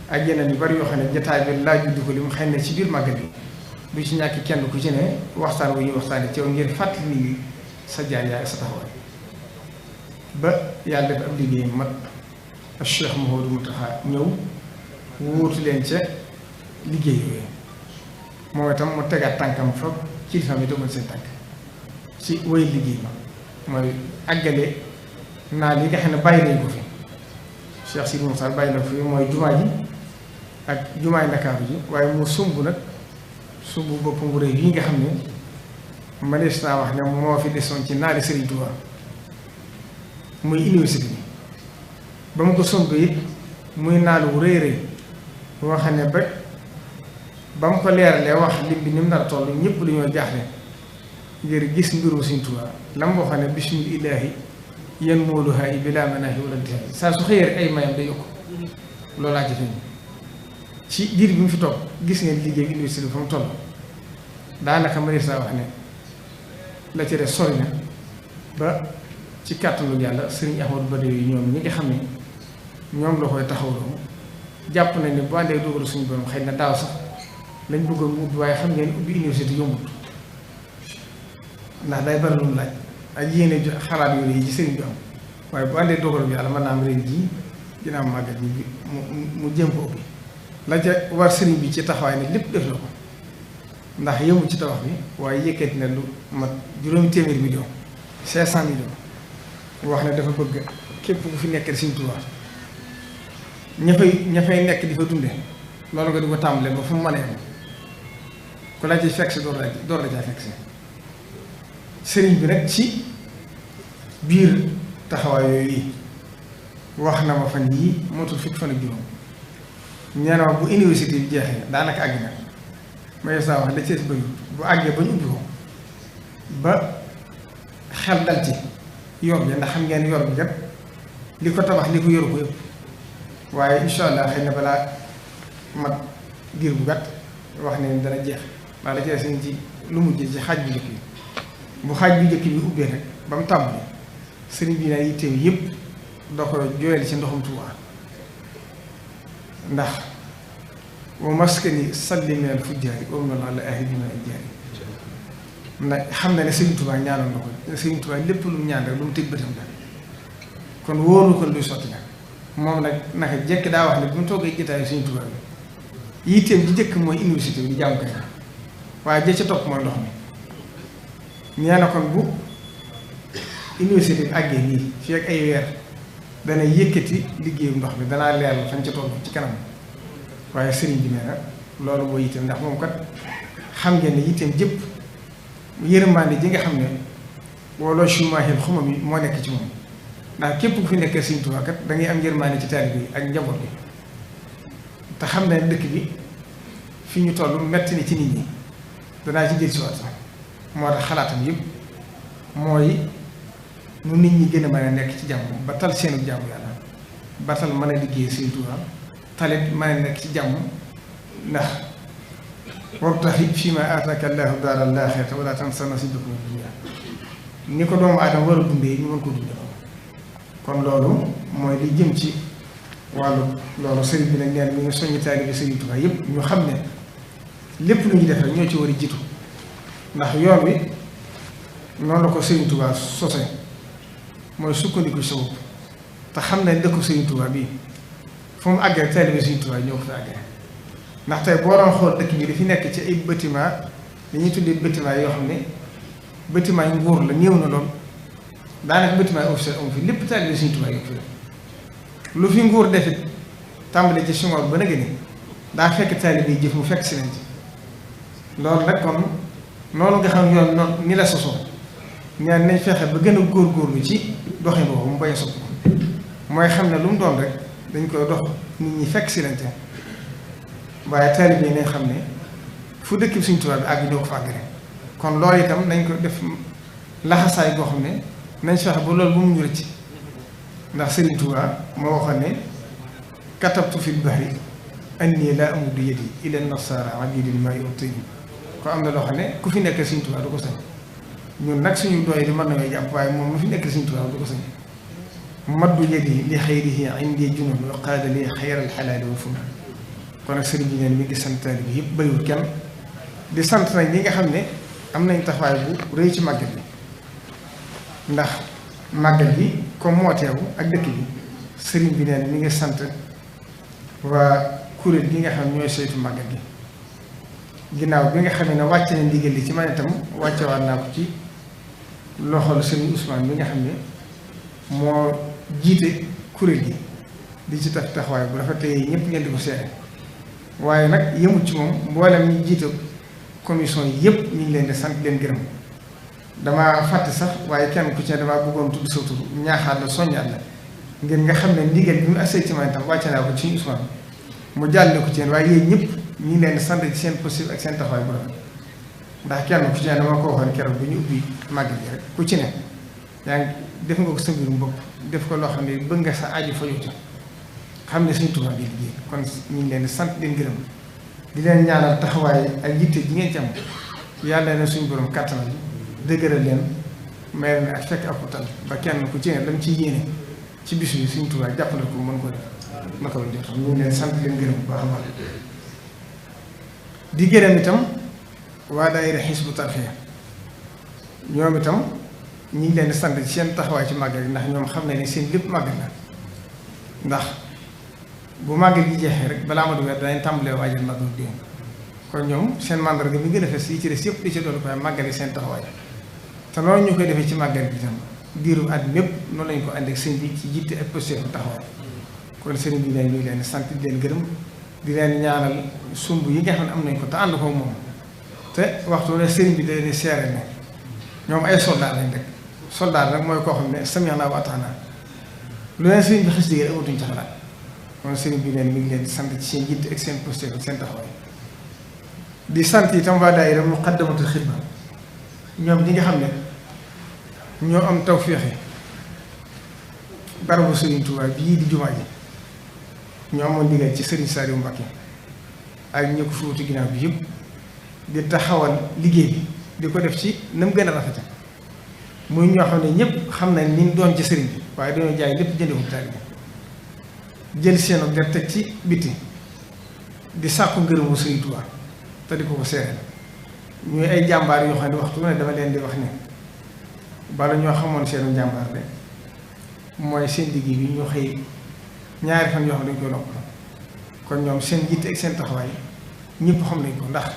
ak yeneen yu bari yoo xam ne jotaay bi laaju di ko li mu xëy na ci biir màggal bi du ci ñàkk kenn ku ci ne waxtaan wu ñuy waxtaanee ci yow ngir fàttali nit ñi sa jaar yaay sa taxawaay ba yàlla def ab liggéey mat ak Cheikh Mouhamadou Mountakha ñëw wóotu leen ca liggéey yooyu moom itam mu tegaat tànkam fa kilifa mi dogal seen tànk ci wéy liggéey ma mooy àggale naa li nga xam ne bàyyi nañ ko fi Cheikh Sidi Moussa bàyyi na ko fi mooy jumaa ji ak jumaay Ndakaaru ji waaye mu sumb nag sumb boppam bu rëy yi nga xam ne manees naa wax ne moo fi desoon ci naari Sëriñ Tuubaa muy université bi ba mu ko sumb it muy naalu rëy rëy boo xam ne ba mu ko leeralee wax lim bi ni mu nar a toll ñëpp dañoo jaaxle ngir gis mbirum Sëriñ Tuubaa la mu waxoon ne bismillaahi yan mooluhaa yi bilaa manaahi wala dee saa su xëyee ay mayam day yokk loolaa ci feeñ ci diir bi mu fi toog gis ngeen liggéey bi université bi fa mu toll daanaka mënees naa wax ne la ci des sori na ba ci kàttanu yàlla Sëriñ Ahmadu Badawi yi ñoom ñi nga xam ne ñoom la koy taxawloo jàpp nañ ne bu àndee dogalu suñu borom xëy na daaw sax lañ bëggoon mu ubbi waaye xam ngeen ubbi université yombut ndax day bari lu mu laaj ak yéene xalaat yooyu yi ci sëriñ bi am waaye bu àndee dogalu bi yàlla mën naa am ren jii dina am màggat bi mu jëm ko ubbi la ca war sëriñ bi ci taxawaay ne lépp def na ko ndax yëmu ci tabax bi waaye yëkkati na lu mat juróomi téeméer million 500 millions wax ne dafa bëgg képp ku fi nekk Sëriñ Tuubaa ña fay nekk di fa dunde loolu nga di ko tàmbalee ba fu mu mën a yem ku la ci fekk si door la caa fekk si sëriñ bi nag ci biir taxawaay yooyu yi wax na ma fan yii motul fukki fan ak juróom nee na bu université bi jeexee daanaka àgg na may saa wax da cee si bëri bu àggee ba ñu ubbi ko ba xel dal ci yor bi ndax xam ngeen yor bi kat li ko tabax li ko yoru ko yëpp waaye incha allah xëy na balaa mat diir bu gàtt wax ne dana jeex ndax da cee seen ci lu mujj ci xaaj bu njëkk bi bu xaaj bu njëkk bi ubbee rek ba mu tàmbali sëriñ bi naa yitteem yëpp da ko jooyal ci ndoxum Tuubaa ndax wa maskani salli minal fujjaari wa minal ala ahli min al jaari ndax xam na ne Sëriñ Tuubaa ñaanoon na ko Sëriñ Tuubaa lépp lu mu ñaan rek lu mu tëj bëtam la kon wóoru kon luy sotti la moom nag naka jekk daa wax ne bu mu toogee jotaayu Sëriñ Tuubaa bi yitteem ji jëkk mooy université bi di jàmm kay waaye ja ca topp mooy ndox mi nee na kon bu université bi àggee nii fii ak ay weer dana yëkkati liggéeyu ndox mi danaa leeral fañ ca toll ci kanam waaye sëriñ bi nee na loolu mooy yitteem ndax moom kat xam ngeen ne yitteem jëpp yërmande ji nga xam ne wala chumahil xumam yi moo nekk ci moom ndax képp ku fi nekkee Sëriñ Tuubaa kat da ngay am yërmande ci taalibe bi ak njaboot bi te xam ne dëkk bi fi ñu toll metti ni ci nit ñi danaa ci jël si waat moo tax xalaatam yëpp mooy nu nit ñi gën a mën a nekk ci jàmm ba tal seenu jàmm yàlla ba tal mën a liggéey Sëriñ Tuubaa talit mën a nekk ci jàmm ndax wabtaxi fiimaa aataaka llaahu daaral aaxirata wa laa tansa nasiibaka mina dunyaa ni ko doomu aadama war a dundee ñu mën ko dundee kon loolu mooy li jëm ci wàllu loolu sëriñ bi nag neen mi ngi soññi taalibe Sëriñ Tuubaa yëpp ñu xam ne lépp lu ñu def rek ñoo ci war a jiitu ndax yoon wi noonu la ko Sëriñ Tuubaa sose mooy sukkandiku sa bopp te xam ne dëkku Sëriñ Tuubaa bii fu mu àggee taalibe Sëriñ Tuubaa ñoo ko fi àggee ndax tey boo doon xool dëkk bi dafi nekk ci ay bâtiment dañuy tuddee bâtiment yoo xam ne bâtiment yu nguur la néew na lool daanaka bâtiment officiel amu fi lépp taalibe Sëriñ Tuubaa yëpp fi lu fi nguur defit tàmbali ci Senghor ba nëgë ni daa fekk taalibe yi jëf mu fekk si leen ci loolu nag kon noonu nga xam yoon noonu ni la sosoo ñaan nañ fexe ba gën a góorgóorlu ci doxin boobu mu bañ a soppi mooy xam ne lu mu doon rek dañ koy dox nit ñi fekk si leen ci waaye taalibe yi nañ xam ne fu dëkk bi Sëriñ Tuubaa bi àgg ñoo ko fa àggale kon loolu itam nañ ko def laxasaay boo xam ne nañ fexe ba loolu bu mu ñu rëcc ndax Sëriñ Tuubaa moo waxoon ne katabtu fil bahri anni laa amuddu yadi ila nasaara abidil maa'i wa tayyi ko am na loo xam ne ku fi nekk Sëriñ Tuubaa du ko sañ ñun nag suñu doy di mën nañoo jàpp waaye moom mu fi nekk Sëriñ Tuubaa du ko sañ maddu yadi li xayrihi indi junun wa qaada li xayral xalaali wa funa kon nag sëriñ bi neen mi ngi sant taalibe bi yëpp bëriwul kenn di sant nag ñi nga xam ne am nañ taxawaay bu rëy ci màggal bi ndax màggal bi comme moo teewu ak dëkk bi sëriñ bi neen mi ngi sant waa kuréel gi nga xam ñooy saytu màggal gi ginnaaw bi nga xam ne wàcce na ndigal li ci man itam wàcce waat naa ko ci loxol sëriñ Ousmane bi nga xam ne moo jiite kuréel gi di ci taxawaay bu dafa tey ñëpp ngeen di ko seere waaye nag yëmut ci moom mboolem ñi jiite commission yi yëpp ñu ngi leen di sant leen gërëm damaa fàtte sax waaye kenn ku ci ne damaa bëggoon tudd sa tur ñaaxaat la soññaat la ngir nga xam ne ndigal bi mu assee ci man itam wàcce naa ko ci Ousmane mu jàlle ko ci yéen waaye yéen ñëpp ñu ngi leen di sant ci seen possible ak seen taxawaay bu rafet ndax kenn ku ci ne dama ko waxoon keroog bu ñu ubbi màggal gi rek ku ci ne yaa ngi def nga ko sa mbirum bopp def ko loo xam ne bëgg nga sa aju fa yóotu xam ne Sëriñ Tuubaa bi liggéey kon ñu ngi leen di sant leen gërëm di leen ñaanal taxawaay ak yitte ji ngeen ci am yàlla na suñu borom kàttanal dëgëral leen may leen ak fekk ak tal ba kenn ku ci ne lam ci yéene ci bis bi Sëriñ Tuubaa jàppale ko mën ko def naka la jot ñu ngi leen sant leen gërëm bu baax a baax di gërëm itam waa daayira Hizbut Tarqiyyah ñoom itam ñu ngi leen di sant ci seen taxawaay ci màggal gi ndax ñoom xam nañ ne seen lépp màggal la ndax bu màggal gi jeexee rek balaa ma dugal danañ tàmbalee waajal màggal gi kon ñoom seen mandarga bi gën a fes yi ci des yëpp di ci doon koy màggal yi seen taxawaay te noonu ñu koy defee ci màggal gi itam diiru at mépp noonu lañu ko ànd ak sëñ bi ci jiite ak posté bu taxawaay kon sëriñ bi ñu ngi leen di sant di leen gërëm di leen ñaanal sumb yi nga xam ne am nañ ko te ànd ko moom te waxtu ne sëriñ bi da leen di seere ne ñoom ay soldat lañ rek soldat nag mooy koo xam ne sami'naa wa ata'naa lu leen sëriñ bi xas digal amatuñ ci xalaat kon sëriñ bi mi ngi leen di sant ci seen jiite ak seen posté ak seen taxawaay di sant itam waa daayira Muqaddamatul Xidma ñoom ñi nga xam ne ñoo am tawféex barabu Sëriñ Tuubaa bii di jumaa ji ñoo amoon ndigal ci Sëriñ Saliou Mbacké ak ñi ko fi wutu ginnaaw bi yëpp di taxawal liggéey bi di ko def ci na mu gën a rafete muy ñoo xam ne ñëpp xam nañ ni mu doon ci sëriñ bi waaye dañoo jaay lépp jënde ko taalibe bi jël seenu der teg ci biti di sàkku ngërëmu Sëriñ Tuubaa te di ko ko seereel ñuy ay jàmbaar yoo xam ne waxtu ne dama leen di wax ne bala ñoo xamoon seenu njàmbaar de mooy seen liggéey bi ñu xëy ñaari fan yoo xam ne dañ koy noppal kon ñoom seen jiite ak seen taxawaay ñëpp xam nañ ko ndax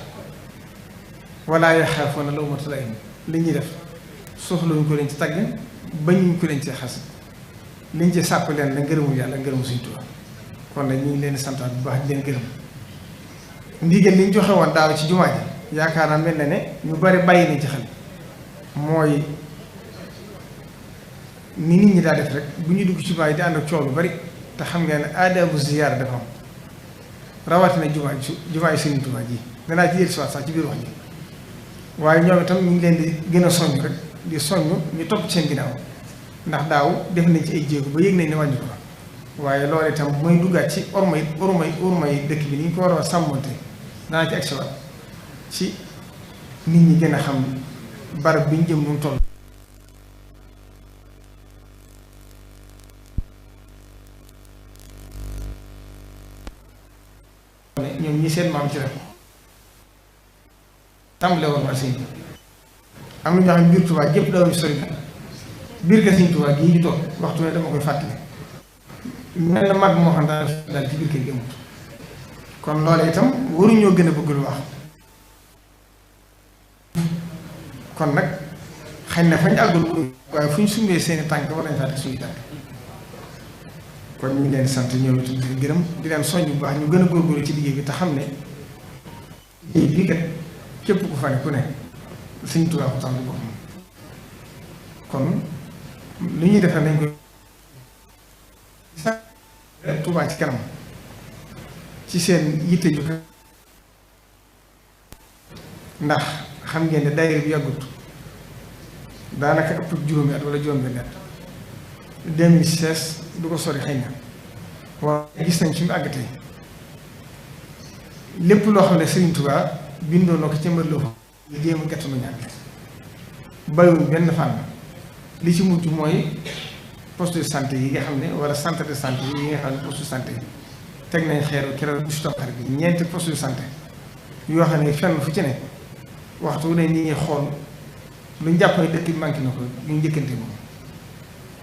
wala yaxaafuuna lawmata laa'im li ñuy def soxlawuñ ko leen ci tàgg bañuñ ko leen ci xas liñ ci sàpp leen la ngërëmul yàlla ngërëmu Sëriñ Tuubaa kon nag ñu ngi leen di santaat bu baax di leen gërëm ndigal li ñu joxe woon daaw ci jumaa ji yaakaar naa mel na ne ñu bari bàyyi nañ ci xel mooy ni nit ñi daa def rek bu ñu dugg ci jumaa yi di ànd ak coow lu bari te xam ngeen ne aadaabu ziyaara dafa am rawatina jumaa yi Sëriñ Tuubaa ji danaa ci yël si waat sax ci biir wax ji waaye ñoom itam ñu ngi leen di gën a soññ rek di soññ ñu topp seen ginnaaw ndax daaw def nañ ci ay jéego ba yëg nañ ne wàññi ko waaye loolu itam mooy duggaat ci ormay dëkk bi ni ñu ko war a sàmmonte danaa ci agsi waat ci nit ñi gën a xam barab bi ñu jëm nu mu toll. ñoom ñi seen maam ci rek tàmbale woon ma sëñ bi am na ñoo xam ne biir Tuubaa gépp dawuñu sori biir ga Sëñ Tuubaa gii ñu toog waxtu ne dama koy fàttali mel na mag moo xam daal ci biir kër gi amut kon loolu itam waruñoo gën a bëgg lu wax kon nag xëy na fañ àggul waaye fu ñu sumbee seeni tànk war nañ fàtte suñu tànk kon ñu ngi leen sant ñoom itam di gërëm di leen soññ bu baax ñu gën a góorgóorlu ci liggéey bi te xam ne liggéey bii kat képp ku fa ne ku ne Sëñ Tuubaa ko tax lu boppam kon lu ñuy defee nañ ko Tuubaa ci kanam ci seen yitte ju ndax xam ngeen ne daayira bi yàggut daanaka ëpp juróomi at wala juróom-benn at 2016 du ko sori xëy na waaye gis nañ fi mu àgg tey lépp loo xam ne Sëriñ Tuubaa bindoo na ko ca mbir loo ñu jéem a gàttanu ñàkk bàyyiwuñ benn fànn li ci mujj mooy poste de santé yi nga xam ne wala centre de santé yi nga xam ne poste de santé teg nañ xeeru keroog bu si toppar bi ñeenti poste de santé yoo xam ne fenn fu ci ne waxtu ne nit ñi xool lu ñu jàpp ne dëkk bi manqué na ko ñu njëkkante moom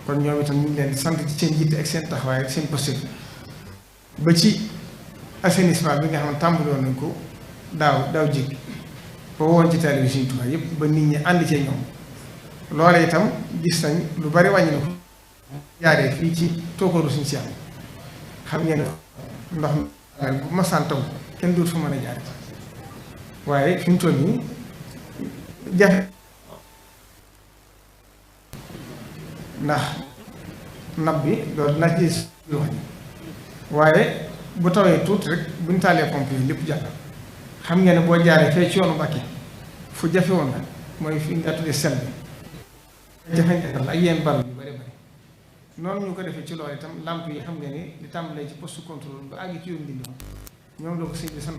kon ñoom itam ñu ngi leen di sant ci seen jiite ak seen taxawaay ak seen poste ba ci assainissement bi nga xam ne tàmbali woon nañ ko daaw jég ba woon ci taalibe Sëriñ Tuubaa yëpp ba nit ñi ànd cee ñoom loole itam gis nañ lu bari wàññi na ko jaaree fii ci tookooru suñu si xam ngeen ndox mi bu masaan taw kenn dootu fa mën a jaare waaye fi mu toll nii jafe ndax nab bi loolu nag gis wax ni waaye bu tawee tuuti rek buñ taalee pompe yi lépp jàll xam ngeen ne boo jaaree fee ci yoonu Mbàkke fu jafe woon la mooy fi nga tuddee sel bi jafe-jafe la ak yenn barab yu bari bari noonu ñu ko defee ci loolu itam lamp yi xam ngeen ni li tàmbalee ci poste contrôle ba àgg ci yoon dindi ñoom la ko sëñ bi sant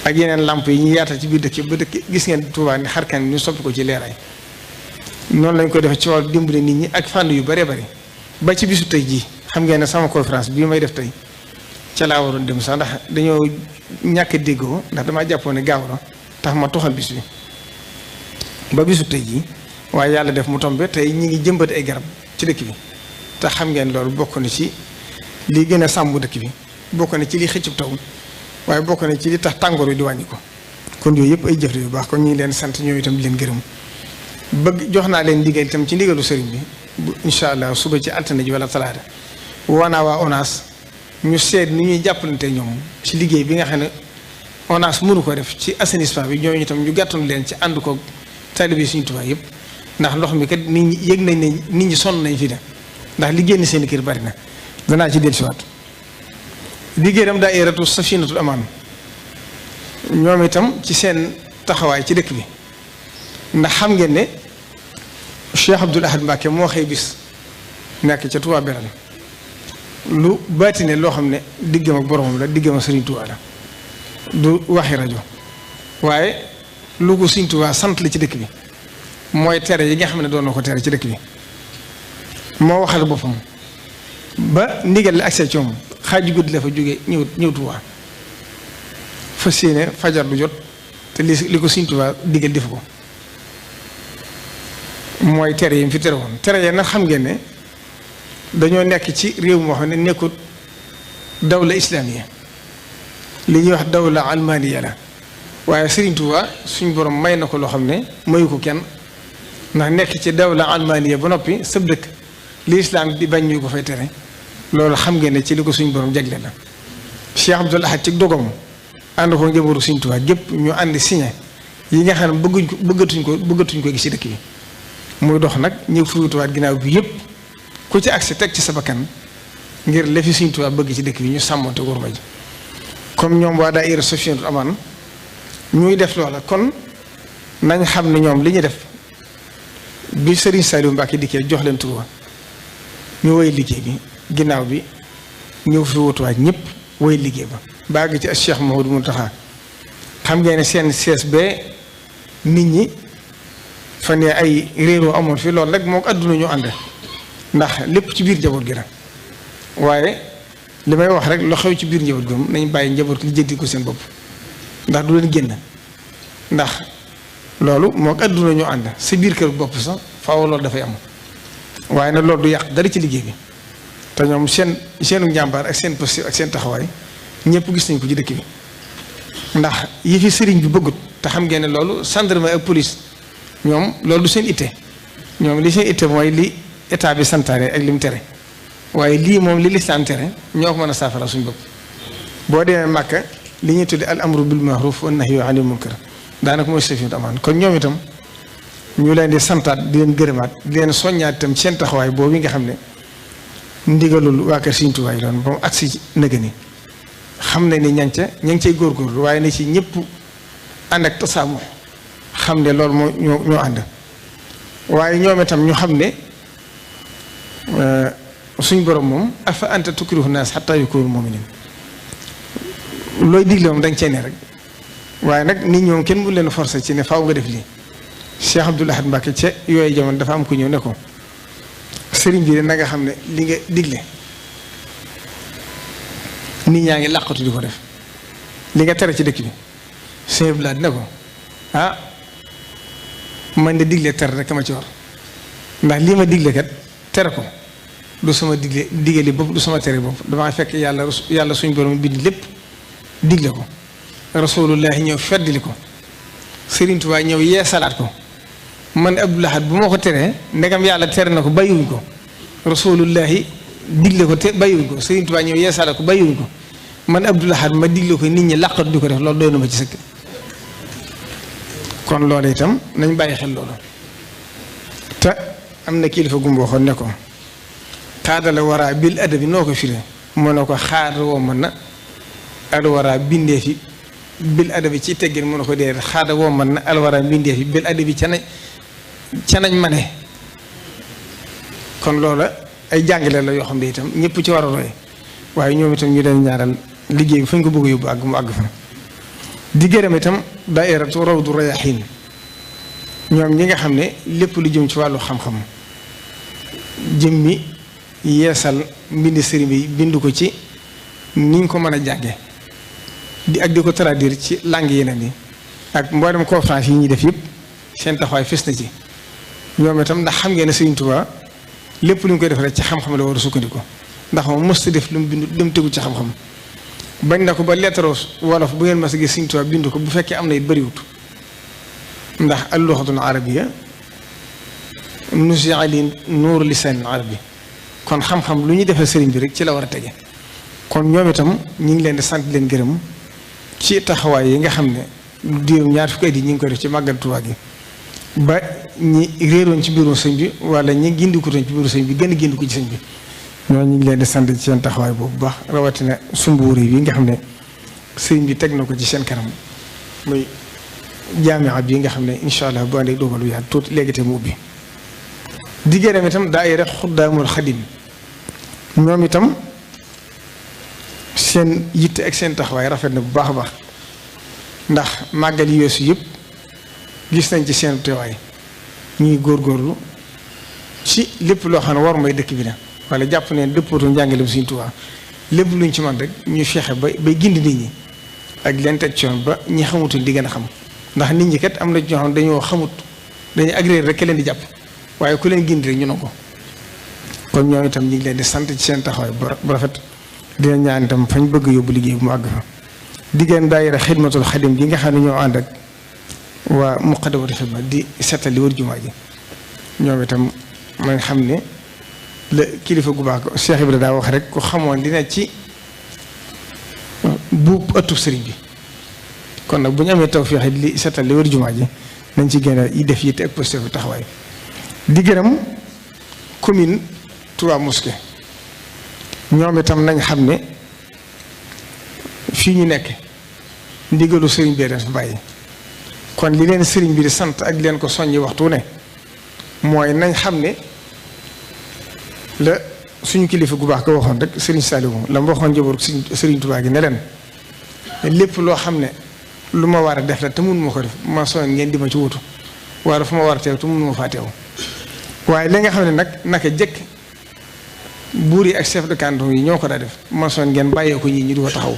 ak yeneen lamp yi ñu yaatal ci biir dëkk ba dëkk gis ngeen Tuubaa ni xarkan ñu soppi ko ci leeraay noonu lañ ko defee ci wàllu dimbali nit ñi ak fànn yu bëree bëri ba ci bisu tey jii xam ngeen ne sama conférence bii may def tey ca laa waroon dem sax ndax dañoo ñàkk a déggoo ndax damaa jàppoon ne gaaw na tax ma toxal bis bi ba bisu tey jii waaye yàlla def mu tombe tey ñi ngi jëmbat ay garab ci dëkk bi te xam ngeen loolu bokk na ci li gën a sàmm dëkk bi bokk na ci li xëccub taw waaye bokk na ci li tax tàngoor wi di wàññi ko kon yooyu yëpp ay jëf yu baax kon ñu ngi leen sant ñoom itam di leen gërëm bëgg jox naa leen ndigal itam ci ndigalu sëriñ bi incha allah suba ci altine ji wala talaata waanaa waa ONAS ñu seet ni ñuy jàppalante ñoom ci liggéey bi nga xam ne ONAS mënu ko def ci assainissement bi ñooñu itam ñu gàttoon leen ci ànd ko taalibe Sëriñ Tuubaa yëpp ndax ndox mi kat nit ñi yëg nañ ne nit ñi sonn nañ fi de ndax li génn seen kër bari na danaa ci dellusiwaat liggéeyam daayiratu Safinatul Amaan ñoom itam ci seen taxawaay ci dëkk bi ndax xam ngeen ne Cheikh Abdoul Ahad Mbacké moo xëy bis nekk ca Touba Belal lu baatine loo xam ne diggam ak boromam la diggam ak Sëriñ Tuubaa la du waxi rajo waaye lu ko Sëriñ Tuubaa sant la ci dëkk bi mooy tere yi nga xam ne doon na ko tere ci dëkk bi moo waxal boppam ba ndigal la accès ci moom xaaju guddi la fa jóge ñëw Tuubaa fas yéene fajar du jot te li ko Sëriñ Tuubaa digal def ko mooy tere yi mu fi tere woon tere yi nag xam ngeen ne dañoo nekk ci réew moo xam ne nekkut dawla islaamiya li ñuy wax dawla almaniya la waaye Sëriñ Tuubaa suñ borom may na ko loo xam ne mayu ko kenn ndax nekk ci dawla almaniya ba noppi sëb dëkk li islam di bañ ñu ko fay tere loolu xam ngeen ne ci li ko suñ borom jagle la Cheikh Abdoul Ahad ci dogam ànd ko njabootu Sëriñ Tuubaa gépp ñu ànd signé yi nga xam ne bëggatuñ ko gis ci dëkk bi muy dox nag ñëw fuutuwaat ginnaaw bi yëpp ku ci agsi teg ci sa bakkan ngir lefi Sëriñ Tuubaa bëgg ci dëkk bi ñu sàmmonte gurma ji comme ñoom waa daayira Safinatul Amaan ñuy def loola kon nañ xam ne ñoom li ñu def bi Serigne Saliou Mbacké dikkee jox leen tur ñu woy liggéey bi ginnaaw bi ñëw fi wutuwaat ñëpp woy liggéey ba bàgg ci Cheikh Mouhamadou Mountakha xam ngeen ne seen CSB nit ñi fan yii ay réeroo amoon fi loolu rek moo ko àdduna ñu ànd ndax lépp ci biir njaboot gi la waaye li may wax rek lu xew ci biir njaboot gi moom nañ bàyyi njaboot gi jëndi ko seen bopp ndax du leen génn ndax loolu moo ko àdduna ñu ànd sa biir kër bopp sax faaw loolu dafay am waaye nag loolu du yàq dara ci liggéey bi te ñoom seenu njàmbaar ak seen posture ak seen taxawaay ñëpp gis nañ ko ci dëkk bi ndax yi fi sëriñ bi bëggut te xam ngeen ne loolu gendarmerie ak police ñoom loolu du seen itte ñoom li seen itte mooy li état bi santaane ak lim tere waaye lii moom li lislaam tere ñoo ko mën a saafara suñ bopp boo demee Màkka li ñuy tudde al amru bil ma'ruf wa nahyu anil munkar daanaka mooy Safinatul Amaan kon ñoom itam ñu leen di santaat di leen gërëmaat di leen soññaat itam seen taxawaay boobu nga xam ne ndigalul waa kër Sëriñ Tuubaa yi doon ba mu agsi ci nëgë ni xam ne ni ña ngi cay góorgóorlu waaye ne ci ñëpp ànd ak tasaamu xam ne loolu moo ñoo ànd waaye ñoom itam ñu xam ne suñ borom moom afa anta tukrihu naas xataa yakuunu mu'miniin looy digle moom danga cee ne rek waaye nag nit ñoom kenn mu leen forcé ci ne faaw nga def lii Cheikh Abdoul Ahad Mbacké ca yooyu jamono dafa am ku ñëw ne ko sëriñ bi de na nga xam ne li nga digle nit ñaa ngi làqatu di ko def li nga tere ci dëkk bi sëñ bi ne ko ah man de digle tere rek ma ci war ndax lii ma digle kat tere ko du sama digali bopp du sama tere bopp damaa fekk yàlla suñ borom bind lépp digle ko rasulullahi ñëw feddli ko Sëriñ Tuubaa ñëw yeesalaat ko man Abdoul Ahad bu ma ko teree ndegam yàlla tere na ko bàyyiwuñ ko rasulullahi digle ko te bàyyiwuñ ko Sëriñ Tuubaa ñëw yeesalaat ko bàyyiwuñ ko man Abdoul Ahad ma digle ko nit ñi làqatu di ko def loolu doy na ma ci sëkk kon loolu itam nañ bàyyi xel loolu te am na kilifa gumba waxoon ne ko xaadala waraa bil adabi noo ko firee moo ne ko xaar woo mën na alwara bindee fi bil adabi ci teggin mën na ko dee xaada woo mën na alwara bindee fi bil adabi ca nañ ma ne kon loola ay jàngale la yoo xam ne itam ñëpp ci war a roy waaye ñoom itam ñu leen ñaaral liggéey bi fañ ko bëgg a yóbbu àgg mu àgg fa di gërëm itam daayiratu Rawdu Rayaahiin ñoom ñi nga xam ne lépp lu jëm ci wàllu xam-xam jëmmi yeesal mbindi sëriñ bi bind ko ci ni ñu ko mën a jànge di ko traduire ci langue yeneen yi ak mboolem conférence yi ñuy def yëpp seen taxawaay fës na ci ñoom itam ndax xam ngeen ne Sëriñ Tuubaa lépp lu ñu koy def rek ci xam-xam la war a sukkandiku ndax moom mosut def lu mu bind dem tegu ci xam-xam bañ na ko ba lettre wolof bu ngeen mas a gis Sëriñ Tuubaa bind ko bu fekkee am na it bëriwut ndax al-lughatul arabiyya nuzi'a li nuur lisaanil arabi kon xam-xam lu ñuy defal sëriñ bi rek ci la war a tege kon ñoom itam ñu ngi leen di sant leen gërëm ci taxawaay yi nga xam ne lu diirum ñaar fukki at yi ñu ngi ko def ci màggal Tuubaa gi ba ñi réeroon ci biiru sëñ bi wala ñi gindikutoon ci biiru sëñ bi gën a gindiku ci sëñ bi ñooñu ñu ngi leen di sant ci seen taxawaay boobu baax rawatina sumbuur yi nga xam ne sëriñ bi teg na ko ci seen kanam muy jaamia bi nga xam ne incha allah bu àndee dogalu yàlla tuuti léegi te mu ubbi. di gërëm itam daayira Xuddaamul Xadim ñoom itam seen yitte ak seen taxawaay rafet na bu baax a baax ndax màggal yi weesu yëpp gis nañ ci seen teewaay ñuy góorgóorlu ci lépp loo xam ne war may dëkk bi na wala jàpp ne dëppootu njàngaleem Sëriñ Tuubaa lépp luñ ci man rek ñu fexe bay gindi nit ñi ak leen teg ci yoon ba ñi xamutul di gën a xam ndax nit ñi kat am na ñoo xam dañoo xamut dañuy agréé rek ke leen di jàpp waaye ku leen gindi rek ñu ne ko kon ñoom itam ñu ngi leen di sant ci seen taxawaay bu rafet dina ñaan itam fañ bëgg yóbbu liggéey bu mu àgg fa diggéen daayira Xidmatul Xadim gi nga xam ne ñoo ànd ak waa Muqaddamatul Xidma di seetal li wër jumaa ji ñoom itam ma xam ne la kilifa gu baax ko Cheikh Ibrahima daa wax rek ku xamoon dina ci buub ëttu sëriñ bi kon nag bu ñu amee tawfeex li seetal li wër jumaa ji nañ ci gën a yi def yitte ak posté fu taxawaay di gërëm commune Touba Mosquée ñoom itam nañ xam ne fii ñu nekk ndigalu sëriñ bee def bàyyi kon li leen sëriñ bi di sant ak leen ko soññi waxtu ne mooy nañ xam ne la suñu kilifa gu baax ko waxoon rek sëriñ Saliou la mu waxoon njaboot sëriñ Touba gi ne leen lépp loo xam ne lu ma war a def la te mun ma ko def ma soññ ngeen di ma ci wutu wala fu ma war a teew te mun ma faa teew waaye li nga xam ne nag naka jëkk buur yi ak chef de canton yi ñoo ko daa def ma soññ ngeen bàyyee ko ñii ñu di ko taxawu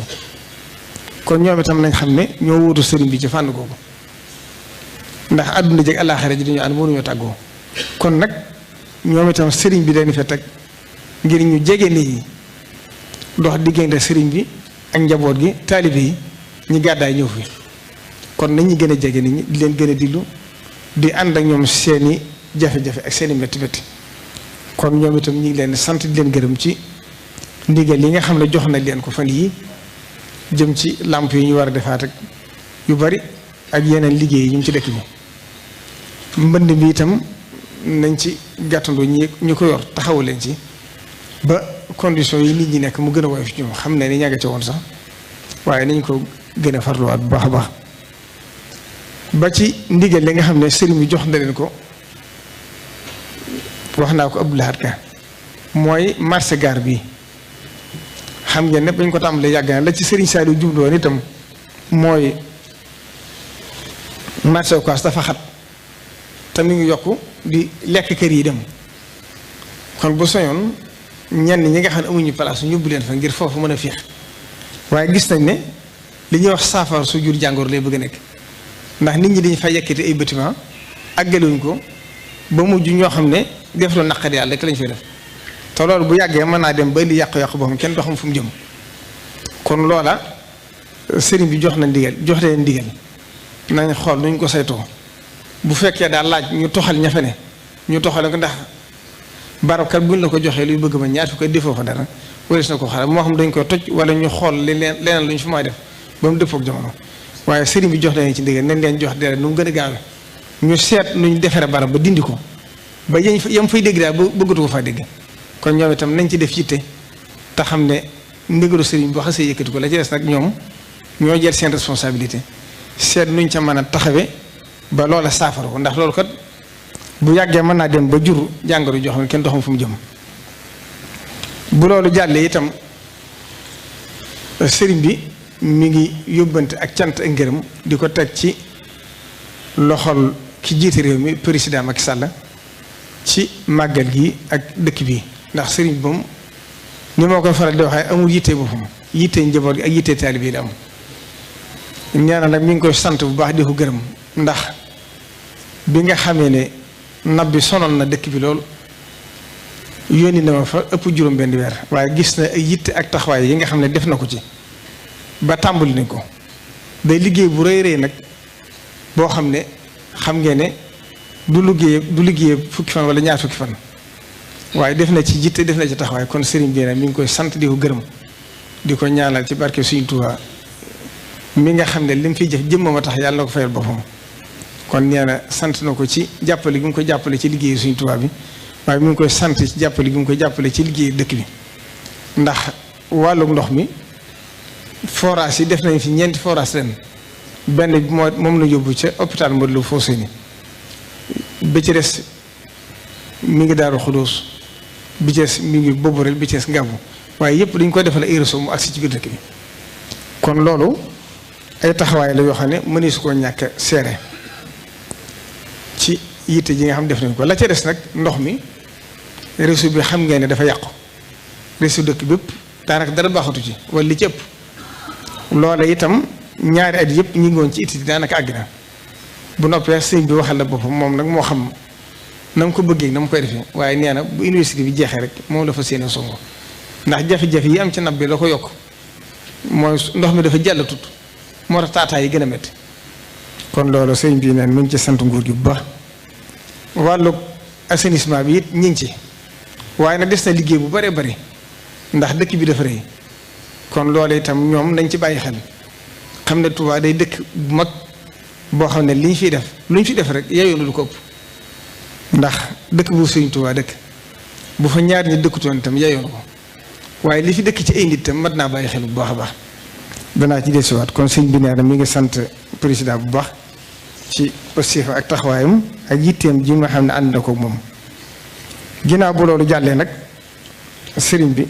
kon ñoom itam nañ xam ne ñoo wutu sëriñ bi ci fànn googu ndax àdduna jëg àllaaxira ji dañu ànd mënuñoo tàggoo kon nag ñoom itam sëriñ bi dañu fa teg ngir ñu jege nit ñi dox diggante sëriñ bi ak njaboot gi taalibe yi ñu gàddaay ñëw fi kon nañu gën a jege nit ñi di leen gën a diglu di ànd ak ñoom seeni jafe-jafe ak seeni métti métti kon ñoom itam ñu ngi leen sant di leen gërëm ci ndigal yi nga xam ne jox na leen ko fan yii jëm ci làmp yi ñu war a defaat ak yu bari ak yeneen liggéey yi ñu ci dëkk bi mbënd bi itam nañ ci gàttandoo ñu ko yor taxawu leen ci ba condition yi nit ñi nekk mu gën a woyof ñoom xam ne ni ñàgg ca woon sax waaye nañ ko gën a farluwaat bu baax a baax ba ci ndigal li nga xam ne sëriñ bi jox na leen ko wax naa ko Abdou Lahad Ka mooy marché gaar bi xam ngeen ne bañ ko tàmbalee yàgg na la ci sëriñ Saliou jublu woon itam mooy marché Ocass dafa xat te mi ngi yokk di lekk kër yi dem kon bu soñoon ñenn ñi nga xam ne amuñu place ñu yóbbu leen fa ngir foofu mën a féex waaye gis nañ ne li ñuy wax saafara su jur jàngoro lay bëgg a nekk ndax nit ñi dañu fa yekkati ay bâtiment àggalewuñ ko ba mujj ñoo xam ne def lu naqari yàlla rek lañ fay def te loolu bu yàggee mën naa dem ba indi yàqu-yàqu boo xam kenn doo xam fu mu jëm kon loola sëriñ bi jox leen ndigal nañ xool nuñ ko saytoo bu fekkee daal laaj ñu toxal ña fa ne ñu toxale ko ndax barabkat buñ la ko joxee luy bëgg ma ñaar fi koy defoo fa dara waris na ko xaaral moo xam dañ koy toj wala ñu xool leneen lu ñu fi may def ba mu dëppook jamono waaye sëriñ bi jox leen ci ndigal nañ leen jox dara nu mu gën a gaawe ñu seet nuñ defaree barab ba dindi ko ba yam fay dégg daal bëggatu ko faa dégg kon ñoom itam nañ ci def yitte te xam ne ndigalu sëriñ boo xasee yëkkati ko la ci des nag ñoom ñoo jël seen responsabilité seet nuñ ca mën a taxawee ba loola saafara ko ndax loolu kat bu yàggee mën naa dem ba jur jàngoro joo xam ne kenn doxam fu mu jëm bu loolu jàllee itam sëriñ bi mi ngi yóbbante ak cant ak ngërëm di ko teg ci loxol ki jiite réew mi président Macky Sall ci màggal gi ak dëkk bi ndax sëriñ bi moom ni moo koy faral di waxee amul yitte boppam yitte njaboot gi ak yitte taalibe yi la am. ñaana nag mi ngi koy sant bu baax di ko gërëm ndax bi nga xamee ne nab bi sonal na dëkk bi lool yónni na ma fa ëpp juróom-benn weer waaye gis na ay yitte ak taxawaay yi nga xam ne def na ko ci ba tàmbali nañ ko day liggéey bu rëy rëy nag boo xam ne xam ngeen ne du liggéey fukki fan wala ñaar fukki fan waaye def na ci yitte def na ci taxawaay kon sëriñ bi nag mi ngi koy sant di ko gërëm di ko ñaanal ci barke Sëriñ Tuubaa mi nga xam ne li mu fiy jëf jëmmam a tax yàlla na ko fayal boppam kon nee na sant na ko ci jàppale gi mu koy jàppale ci liggéeyu Sëriñ Tuubaa bi waaye mi ngi koy sant ci jàppale gi mu koy jàppale ci liggéeyu dëkk bi ndax wàllum ndox mi forage yi def nañ fi ñeenti forage ren benn bi moom la yóbbu ca hôpital Modou Fousseyni bi ci des mi ngi Daaru Xudoos bi ci des mi ngi Boborel bi ci des Ngabu waaye yëpp dañ koy defal ay réseau mu agsi ci biir dëkk bi kon loolu ay taxawaay la yoo xam ne mënee su koo ñàkk seere ci yitte ji nga xam def nañ ko la ca des nag ndox mi réseau bi xam ngeen ne dafa yàqu réseau dëkk bépp daanaka dara baaxatu ci wala li ci ëpp loola itam ñaari at yëpp ñi ngi woon ci itti daanaka àgg na bu noppee sëñ bi waxal la boppam moom nag moo xam na mu ko bëggee na mu koy defee waaye nee na bu université bi jeexee rek moom la fa séenee songo ndax jafe-jafe yi am ci nab bi la ko yokk mooy ndox mi dafa jàll tut moo tax taataa yi gën a métti kon loolu sëñ bi neen mu ngi ci sant nguur gi bu baax wàllu assainissement bi it ñu ngi ci waaye nag des na liggéey bu bëree bëri ndax dëkk bi dafa rëy kon loolu itam ñoom nañ ci bàyyi xel xam ne Touba day dëkk bu mag boo xam ne li ñu fiy def lu ñu fi def rek yeyoonu lu ko ëpp ndax dëkk bu Sëriñ Touba dëkk bu fa ñaar ñi dëkkutoon itam yeyoonu ko waaye li fi dëkk ci ay nit itam mat naa bàyyi xel bu baax a baax danaa ci desiwaat kon sëñ bi nee na mi ngi sant président bu baax ci positif ak taxawaayam ak yitteem ji nga xam ne ànd na ko moom ginnaaw bu loolu jàllee nag sëriñ bi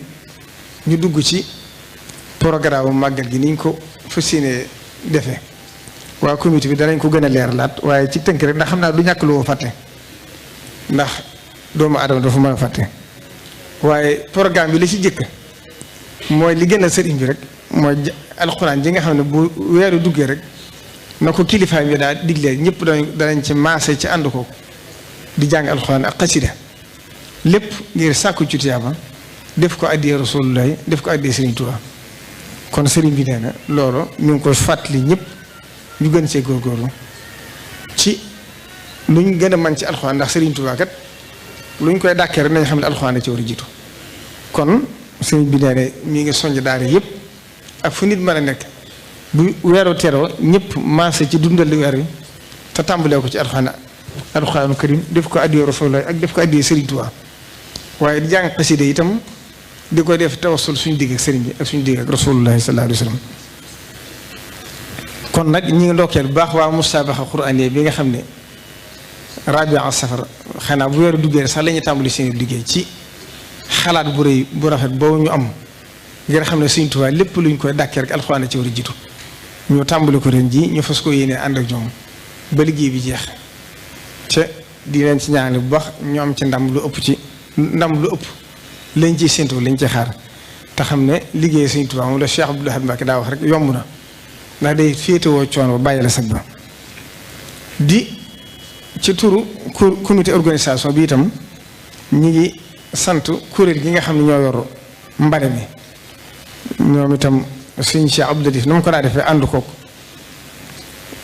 ñu dugg ci programme màggal gi ni ñu ko fas yéenee defee waa comité bi danañ ko gën a leeralaat waaye ci tënk rek ndax xam naa du ñàkk lu fàtte ndax doomu aadama dafa mën a fàtte waaye programme bi li ci jëkk mooy li gën a sëriñ bi rek mooy alxuraan ji nga xam ne bu weeru duggee rek na ko kilifaay bi daal diglee ñëpp danañ ci maase ci ànd ko di jàng alxuraan ak xasida lépp ngir sàkku ci tiyaaba def ko addiyee Rasulullahi def ko addiyee Sëriñ Tuubaa kon sëriñ bi nee na loolu ñu ngi koy fàttali ñëpp ñu gën see góorgóorlu ci luñ gën a mën ci alxuraan ndax Sëriñ Tuubaa kat luñ koy dàkkee rek nañ xam ne alxuraan ci war a jiitu kon sëriñ bi nee na mi ngi soññ daara yëpp ak fu nit mën a nekk bu weeru teroo ñëpp maase ci dundal weer wi te tàmbalee ko ci alxuraanu karim def ko addiyee Rasulullahi ak def ko addiyee Sëriñ Tuubaa waaye di jàng xasida itam di ko def tawassul suñu digg ak sëriñ bi ak suñu digg ak Rasulullahi sallallahu alayhi wa sallam kon nag ñi ngi ndokkeel bu baax waa musaabaxa quraaniyya bi nga xam ne Rabi'a Safar xanaa bu weeru duggee sax la ñuy tàmbali seen liggéey ci xalaat bu rëy bu rafet boobu ñu am ngir xam ne Sëriñ Tuubaa lépp luñ koy dàkkee rek alxuraan ci war a jiitu ñu tàmbali ko ren ji ñu fas ko yéene ànd ak ñoom ba liggéey bi jeex te di leen ci ñaanal bu baax ñu am ci ndam lu ëpp lañ ciy séntu lañ ci xaar te xam ne liggéey Sëriñ Tuubaa moom la Cheikh Abdoul Ahad Mbacké daa wax rek yomb na ndax day féetewoo coono ba bàyyi la sag ba di ci turu comité organisation bi itam ñi ngi sant kuréel gi nga xam ne ñoo yor mbare mi ñoom itam Sëriñ Cheikh Abdou Latif na mu ko daa defee ànd koog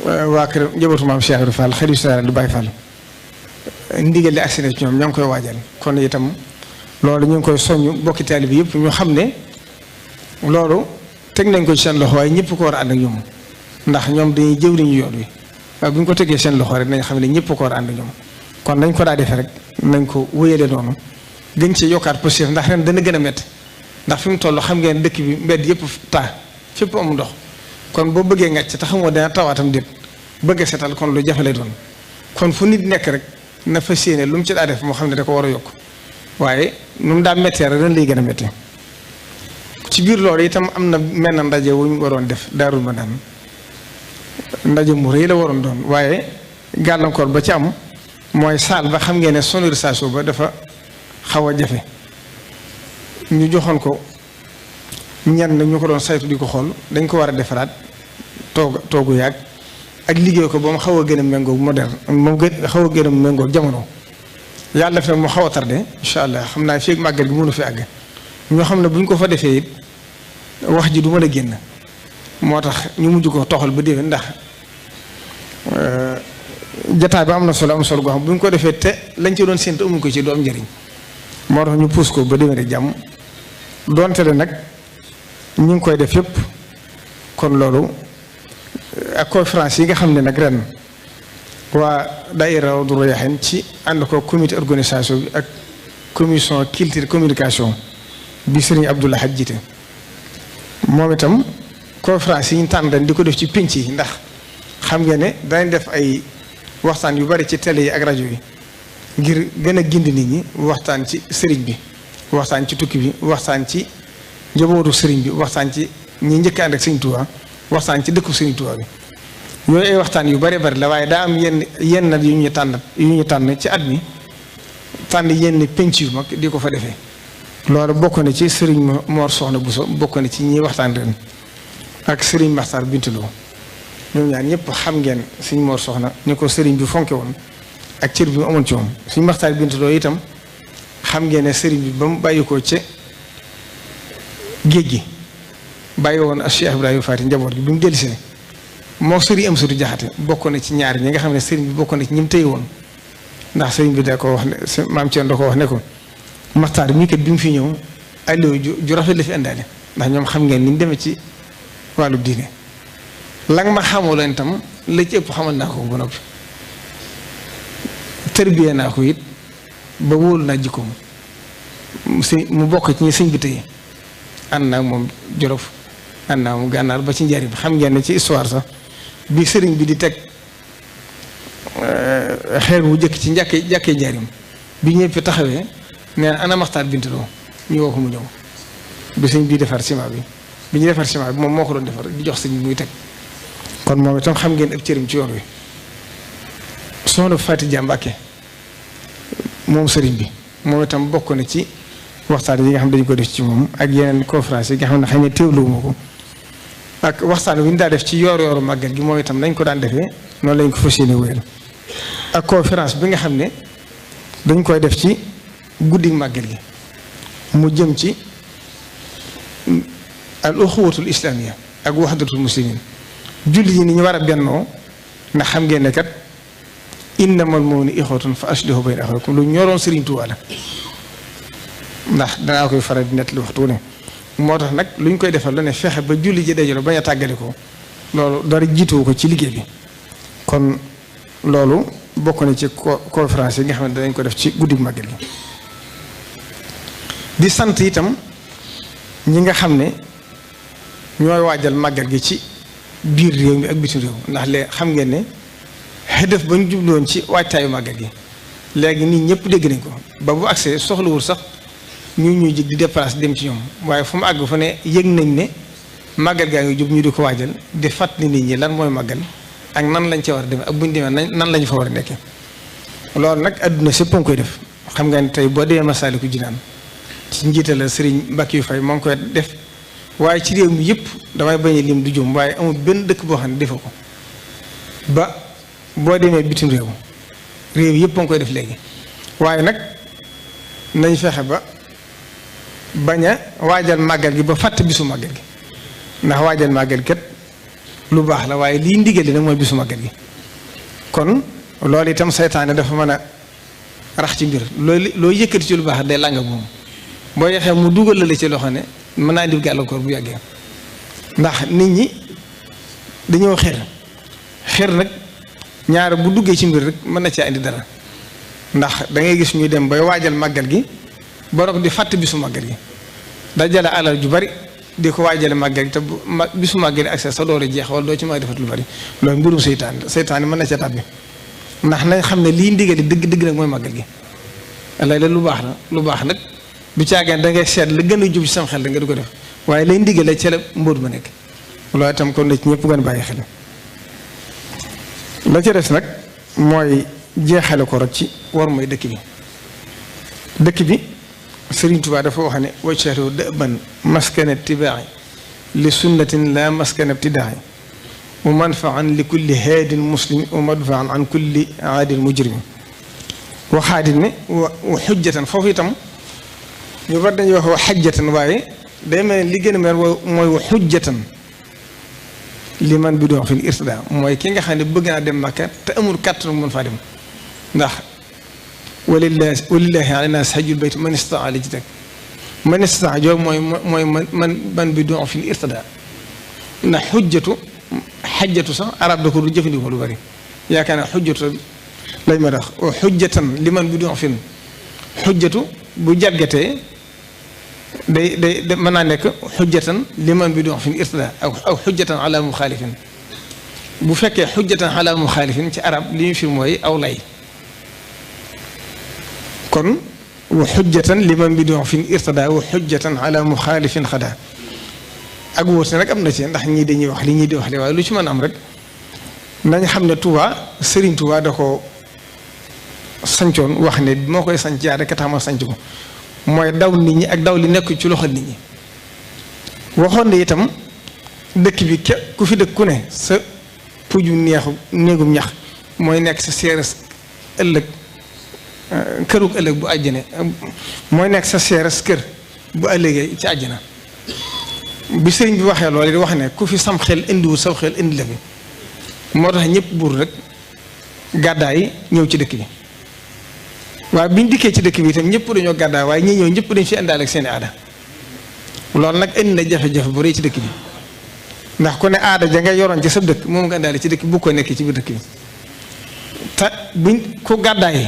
waa kër njabootu maam Cheikh Ibra Fall xarit général du Baye Fall ndigal li agsi na ci ñoom ñoo ngi koy waajal kon itam loolu ñu ngi koy soññ bokki taalibe bi yëpp ñu xam ne loolu teg nañ ko ci seen loxo waaye ñëpp ko war a ànd ak ñoom ndax ñoom dañuy jëwriñu yoon wi waaye bu ñu ko tegee seen loxo rek nañ xam ne ñëpp ko war a ànd ak ñoom kon nañ ko daa defee rek nañ ko wéyale noonu gën ci yokkaat positif ndax ren dana gën a métti ndax fi mu toll xam ngeen dëkk bi mbedd yëpp taa fépp amul ndox kon boo bëggee ngàcc te xamoo dana tawaatam déet bëgg setal kon lu jafe lay doon kon fu nit nekk rek na fas yéene lu mu ci daa def moo xam ne da ko war a yokk waaye nu mu daa méttee rek ren lay gën a métti ci biir loolu itam am na mel na ndaje wu ñu waroon def Daarul Manaan ndaje mu rëy la waroon doon waaye gàllankoor ba ci am mooy saal ba xam ngeen ne sonorisation ba dafa xaw a jafe ñu joxoon ko ñenn ñu ko doon saytu di ko xool dañ ko war a defaraat toogu yàgg ak liggéey ko ba mu xaw a gën a méngoo moderne moom xaw a gën a méngoo jamono yàlla def na mu xaw a tardé incha allah xam naa fii màggal gi mënu fi àgg ñoo xam ne bu ñu ko fa defee it wax ji du mën a génn moo tax ñu mujj ko toxal ba déwén ndax jataay ba am na solo goo xam bu ñu ko defee te lañ ci doon séntu amuñ ko ci du am njëriñ moo tax ñu puus ko ba déwén rek jàmm doonte le nag ñu ngi koy def yëpp kon loolu ak conférence yi nga xam ne nag ren waa daayira Rawdu Rayaahiin ci ànd ko comité organisation bi ak commission culture communication bi Serigne Abdoul Ahad jiite moom itam conférence yi ñu tànn ren di ko def ci pénc yi ndax xam nga ne danañ def ay waxtaan yu bari ci télé yi ak rajo yi ngir gën a gindi nit ñi waxtaan ci sëriñ bi waxtaan ci tukki bi waxtaan ci njabootu sëriñ bi waxtaan ci ñi njëkk ànd ak Sëriñ Tuubaa waxtaan ci dëkku Sëriñ Tuubaa bi yooyu ay waxtaan yu bari bari la waaye daa am yenn yu ñu tànn ci at mi tànn yenn penc yu mag di ko fa defee loolu bokk na ci sëriñ Mor Soxna Bousso bokk na ci ñi waxtaan ren ak sëriñ Maxtaar Bintaloo ñoom ñaar ñëpp xam ngeen sëriñ Mor Soxna ni ko sëriñ bi fonke woon ak cër bi mu amoon ci moom sëriñ Maxtaar Bintaloo itam xam ngeen ne sëriñ bi ba mu bàyyi ko ci géej gi bàyyi woon ak Cheikh Ibrahima Faty njaboot gi bi mu dellusee moo sëriñ am sutu jaxate bokk na ci ñaar ñi nga xam ne sëriñ bi bokk na ci ñi mu téye woon ndax sëriñ bi da ko wax ne maam Thierno da ko wax ne ko Maxtaar mii kat bi mu fi ñëw allo ju rafet la fi indaale ndax ñoom xam ngeen ni ñu demee ci wàllu diine la nga ma xamoo leen itam la ci ëpp xamal naa ko ba noppi tërbiyee naa ko it ba wóolu naa jikkoom mu bokk ci ñi sëñ bi téye ànd naa moom Jolof ànd naa mu gànnaar ba ci njariñ xam ngeen ne ci histoire sax bi sëriñ bi di teg xeer wu jëkk ci jàkkee njariñ bi ñëpp taxawee nee na ana Maxtaar Bintaloo ñu woo ko mu ñëw bi sëñ bii defar ciment bi ñu defar ciment bi moom moo ko doon defar di jox sëñ bi muy teg kon moom itam xam ngeen ak cëriñ ci yoon wi soxna Faty Dia Mbàkke moom sëriñ bi moom itam bokk na ci waxtaan yi nga xam dañu ko def ci moom ak yeneen conférence yi nga xam ne xëy na teewluwuma ko ak waxtaan wi ñu daa def ci yooru màggal gi moom itam nañ ko daan defee noonu lañ ko fas yéene wéyal ak conférence bi nga xam ne dañ koy def ci guddi màggal gi mu jëm ci al uxuwatul islamiya ak waxdatul muslimin julli yi ni ñu war a bennoo ndax xam ngeen ne kat innamal mu'minuuna ixwatun fa aslihu bayna axawaykum lu ñoroon Sëriñ Tuubaa la ndax danaa koy faral di nettali waxtu ne moo tax nag lu ñu koy defal lu ne fexe ba julli ji dajalo bañ a tàggale ko loolu dara jiituwu ko ci liggéey bi kon loolu bokk na ci conférence yi nga xam ne danañ ko def ci guddi màggal gi di sant itam ñi nga xam ne ñooy waajal màggal gi ci biir réew mi ak bitim réew ndax léegi xam ngeen ne xëdëf ba ñu jubloon ci waajtaayu màggal gi léegi nit ñëpp dégg nañ ko ba bu accès soxlawul sax ñuy jig di déplacer dem ci ñoom waaye fu mu àgg fa ne yëg nañ ne màggal gaa ngi jub ñu di ko waajal di fàttali nit ñi lan mooy màggal ak nan lañ ca war a demee ak bu ñu demee nan lañu fa war a nekkee loolu nag adduna sépp a ngi koy def xam nga ne tey boo demee Masaalikul Jinaan ci njiital la Serigne Mbacke yu fay moo ngi koy def waaye ci réew mi yëpp damay bañ a lim du jum waaye amul benn dëkk boo xam ne defa ko ba boo demee bitim réew yëpp a ngi koy def léegi waaye nag nañ fexe ba bañ a waajal màggal gi ba fàtte bisu màggal gi ndax waajal màggal kat lu baax la waaye lii ndigal nag mooy bisu màggal gi kon loolu itam seytaane dafa mën a rax ci mbir loo yëkkati ci lu baax day làng ak moom boo yexee mu dugal la ci loo xam ne mën naa indi gàllankoor bu yàggee ndax nit ñi dañoo xer nag ñaar bu duggee ci mbir rek mën na caa indi dara ndax da ngay gis ñuy dem bay waajal màggal gi borom di fàtte bisu màggal gi dajale alal ju bari di ko waajale màggal gi te bisu màggal gi accès sa doole jeex wala doo ci may defat lu bari loolu mbirum seytaan mën na ca tàbbi ndax nañ xam ne lii ndigali dëgg nag mooy màggal gi lay la lu baax la lu baax nag du caageen da ngay seet la gën a jub ci sam xel da nga du ko def waaye lay ndigale ca la mbóot ma nekk loolu itam kon na ci ñëpp gën a bàyyi xel la ca des nag mooy jeexale ko rek ci war mooy dëkk bi Sëriñ Tuubaa dafa wax ne waccaatoo dëban maskana itibaa'i li sunnatin la maskana ibtidaa'i wa manfaan li kulli haadin muslim wa madfaan an kulli aadin mujrim waxaadit ne wa xujjatan foofu itam ñu war dañuy wax wa xajjatan waaye day mel ne li gën a mer mooy wa xujjatan li man bi doon fi irtidaa mooy ki nga xam ne bëgg naa dem Makka te amul kàttanu mën faa dem ndax walillahi ala naas hajjul bayt man istataa li ci teg man istataa joo mooy man bi doon fi irtidaa ndax xajjatu sax arab da ko du jëfandikoo lu bari yaakaar naa xujjatu lañ ma tax wa xujjatan li man bi doon fi xujjatu bu jàggatee day mën naa nekk xujjatan li man bi doon fi irtidaa aw xujjatan ala muxaalifin bu fekkee xujjatan ala muxaalifin ci arab li ñu fi mooy aw lay kon wa xujjatan li man bi doon fi irtidaa wa xujjatan ala muxaalifin xadaa ak wóote nag am na ci ndax ñii dañuy wax li ñii di wax li waaye lu ci mën am rek nañ xam ne Touba Serigne Touba da ko sancoon wax ne moo koy sanc yaa rek tax ma sanc ko mooy daw nit ñi ak daw li nekk ci loxo nit ñi waxoon ne itam dëkk bi ku fi dëkk ku ne sa puju néegum ñax mooy nekk sa seeres ëllëg kërug ëllëg bu àjjane mooy nekk sa seeres kër bu ëllëgee ci àjjana bi sëriñ bi waxee loolu di wax ne ku fi sam xel indiwul saw xel indi la fi moo tax ñëpp buur rek gàddaay ñëw ci dëkk bi waaye biñ dikkee ci dëkk bi itam ñëpp dañoo gàddaay waaye ñi ñëw ñëpp dañ fi indaale ak seeni aada loolu nag indi na jafe-jafe bu rëy ci dëkk bi ndax ku ne aada ja nga yoroon ci sa dëkk moom nga indaale ci dëkk bu ko nekkee ci biir dëkk bi te buñ ku gàddaay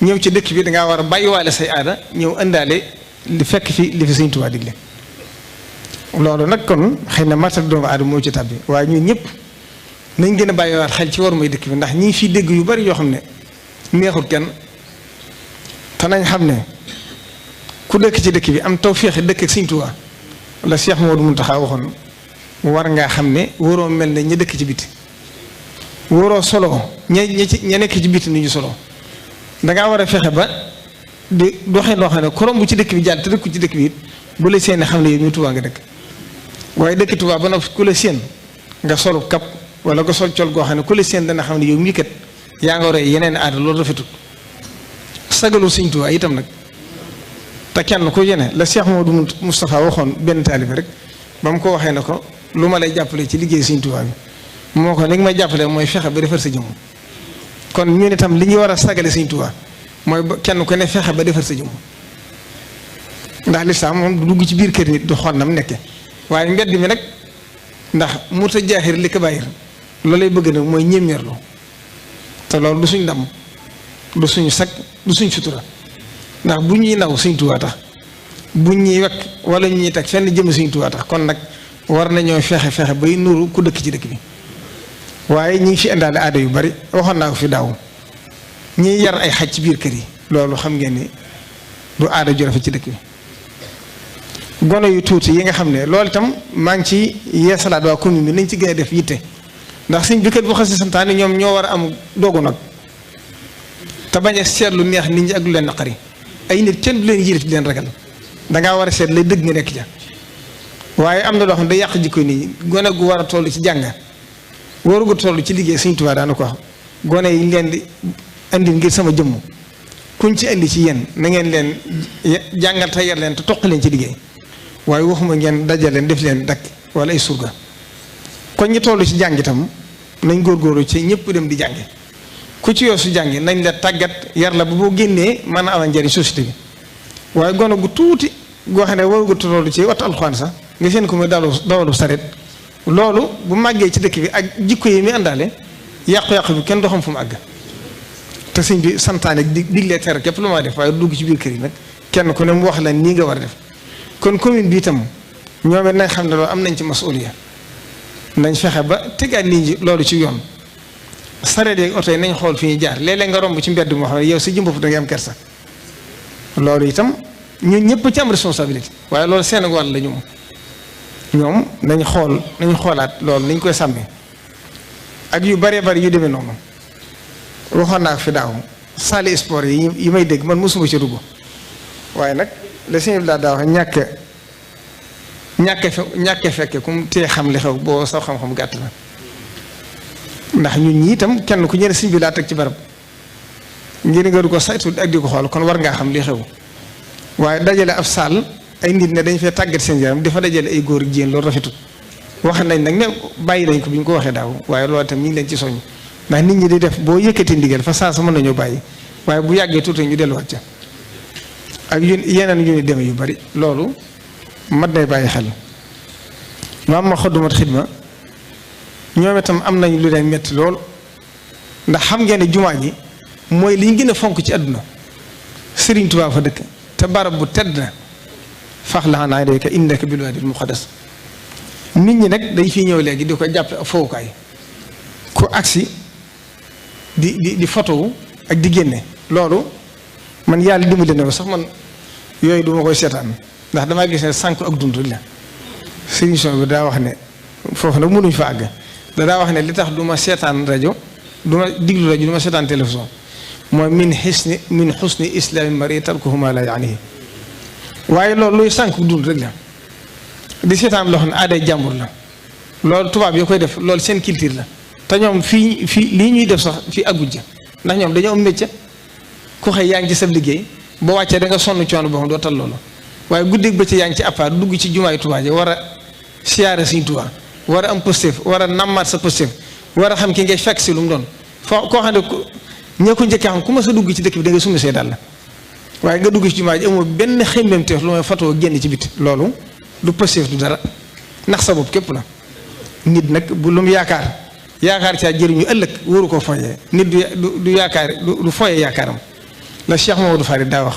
ñëw ci dëkk bi dangaa war a bàyyiwaale say aada ñëw indaale li fekk fi li fi Sëriñ Tuubaa digle loolu nag kon xëy na matal doomu aadama moo ci tàbbi waaye ñun ñëpp nañ gën a bàyyiwaat xel ci war mooy dëkk bi ndax ñi ngi fiy dégg yu bari yoo xam ne neexut kenn te nañ xam ne ku dëkk ci dëkk bi am tawféex dëkk ak Sëriñ Tuubaa la Cheikh Modou Mountakha waxoon war ngaa xam ne waroo mel ne ña dëkk ci biti waroo solo ña nekk ci biti ni ñu solo dangaa war a fexe ba di doxee loo xam ne korom bu ci dëkk bi jàll te dëkku ci dëkk bi it bu la seen xam ne yow ñu Tuubaa nga dëkk waaye dëkk Tuubaa ba noppi ku la seen nga solu kap wala nga sol col goo xam ne ku la seen dana xam ne yow mii kat yaa nga roy yeneen aada loolu rafetul sagalu Sëriñ Tuubaa itam nag te kenn ku yene la Cheikh Modou Moustapha waxoon benn taalibe rek ba mu ko waxee ne ko lu ma lay jàppale ci liggéey Sëriñ Tuubaa bi moo ko li nga may jàppale mooy fexe ba defar sa jëmm kon ñu ne tam li ñuy war a sagale Sëriñ Tuubaa mooy kenn ku ne fexe ba defar sa jëmm ndax lislaam moom du dugg ci biir kër nit du xool na mu nekke waaye mbedd mi nag ndax mu ta jaaxir li ko bàyyir loolu lay bëgg nag mooy ñemeerlu te loolu du suñ ndam du suñu sag du suñ sutura ndax bu ñuy naw Sëriñ Tuubaa tax bu ñuy wekk wala ñuy teg fenn jëm Sëriñ Tuubaa tax kon nag war nañoo fexe bay nuru ku dëkk ci dëkk bi waaye ñi ngi fi indaale aada yu bari waxoon naa ko fi daaw ñiy yar ay xaj ci biir kër yi loolu xam ngeen ni du aada ju rafet ci dëkk bi gone yu tuuti yi nga xam ne loolu itam maa ngi ci yeesalaat waa commune bi nañ ci gën a def yitte ndax sëñ bi kat bu xasee santaane ñoom ñoo war a am doogu nag te bañ a seet lu neex nit ñi ak lu leen naqari ay nit kenn du leen yilif di leen ragal dangaa war a seet lay dëgg nga nekk ja waaye am na loo xam ne day yàq jikko nit ñi gone gu war a toll ci jàng waru gu toll ci liggéey Sëriñ Tuubaa daana ko wax gone yi leen di andi ngir sama jëmm kuñ ci andi ci yéen na ngeen leen jàngal te yar leen te toq leen ci liggéey waaye waxuma ngeen dajal leen def leen dakk wala ay surga kon ñi toll ci jàng itam nañ góorgóorlu ci ñëpp dem di jànge ku ci yoo su jàngi nañ la tàggat yar la ba boo génnee mën a amal njëriñ société bi waaye gone gu tuuti goo xam ne waru gu toll ci wattu alxuraan sax nga seen ko muy dawalu saret loolu bu màggee ci dëkk bi ak jikko yi mi àndaale yàqu-yàqu bi kenn doo xam fu mu àgg te sëñ bi santaane diglee tere képp lu ma def waaye dugg ci biir kër yi nag kenn ku ne mu wax la nii nga war a def kon commune bi itam ñoom it nañ xam ne loolu am nañ ci masuliya nañ fexe ba tegaat nit ñi loolu ci yoon sareet yeeg oto yi nañ xool fi ñuy jaar léeg-léeg nga romb ci mbedd moo xam ne yow si jëm bopp da ngay am kersa loolu itam ñun ñëpp ci am responsabilité waaye loolu seen wàll la ñoom nañ xoolaat loolu nañ koy sàmmee ak yu bëree bëri yu demee noonu waxoon naa ko fi daaw salle sport yi may dégg man mosuma ci dugg waaye nag la sëñ bi daa wax ñàkk fekke kum tee xam li xew boo sax xam-xam gàtt na ndax ñun ñi itam kenn ku ñëne sëñ bi laa teg ci barab ngir nga du ko saytu ak di ko xool kon war ngaa xam li xew waaye dajale ab saal ay nit ne dañ fee tàggat seen yaram dafa dajale ay góor ak jigéen loolu rafetut wax nañ nag ne bàyyi nañ ko bi ñu ko waxee daaw waaye loolu itam ñu ngi leen ci soññ ndax nit ñi di def boo yëkkati ndigal fa saa sa mën nañoo bàyyi waaye bu yàggee tuuti ñu delluwaat ca ak yeneen yu ñu demee yu bari loolu mat nay bàyyi xel maam ma xoddumat xidma ñoom itam am nañ lu leen metti lool ndax xam ngeen ne jumaa ji mooy li ñu gën a fonk ci àdduna Sëriñ Tuubaa fa dëkk te barab bu tedd na fax la xanaa dayka innaka bil waadil muqaddas nit ñi nag dañ fiy ñëw léegi di ko jàppe ak fowukaay ku agsi di photo ak di génne loolu man yàlla dimbali na sax man yooyu duma koy seetaan ndax damaa gis ne sànq ak dund la solution bi daa wax ne foofu nag mënuñ fa àgg daa wax ne li tax du ma seetaan rajo du ma diglu rajo du ma seetaan télévision mooy min xusni islaami mari tarkuhu ma la yaanihi waaye loolu luy sànq dund rek la di seetaan loo xam ne aaday jàmbur la loolu tubaab yi koy def loolu seen culture la te ñoom fii lii ñuy def sax fii àgguj ndax ñoom dañoo am métier ku xëy yaa ngi ci sa liggéey boo wàccee da nga sonn coono boo xam doo tal loolu waaye guddeeg bëccëg yaa ngi ci appart dugg ci jumaay Tuubaa ji war a siyaare Sëñ Tuubaa war a am positif war a nammaat sa positif war a xam ki ngay fekk si lu mu doon foo koo xam ne ñoo ko njëkkee xam ku ma sa dugg ci dëkk bi da nga summi see dal la waaye nga dugg ci jumaa ji amoo benn xemmem teef lu may fatoo génn ci biti loolu du positif du dara ndax sa bopp képp la nit nag bu lu mu yaakaar caa jëriñu ëllëg wóoru koo foyee nit du yaakaar du foyee yaakaaram la Cheikh Mamadou Farid daa wax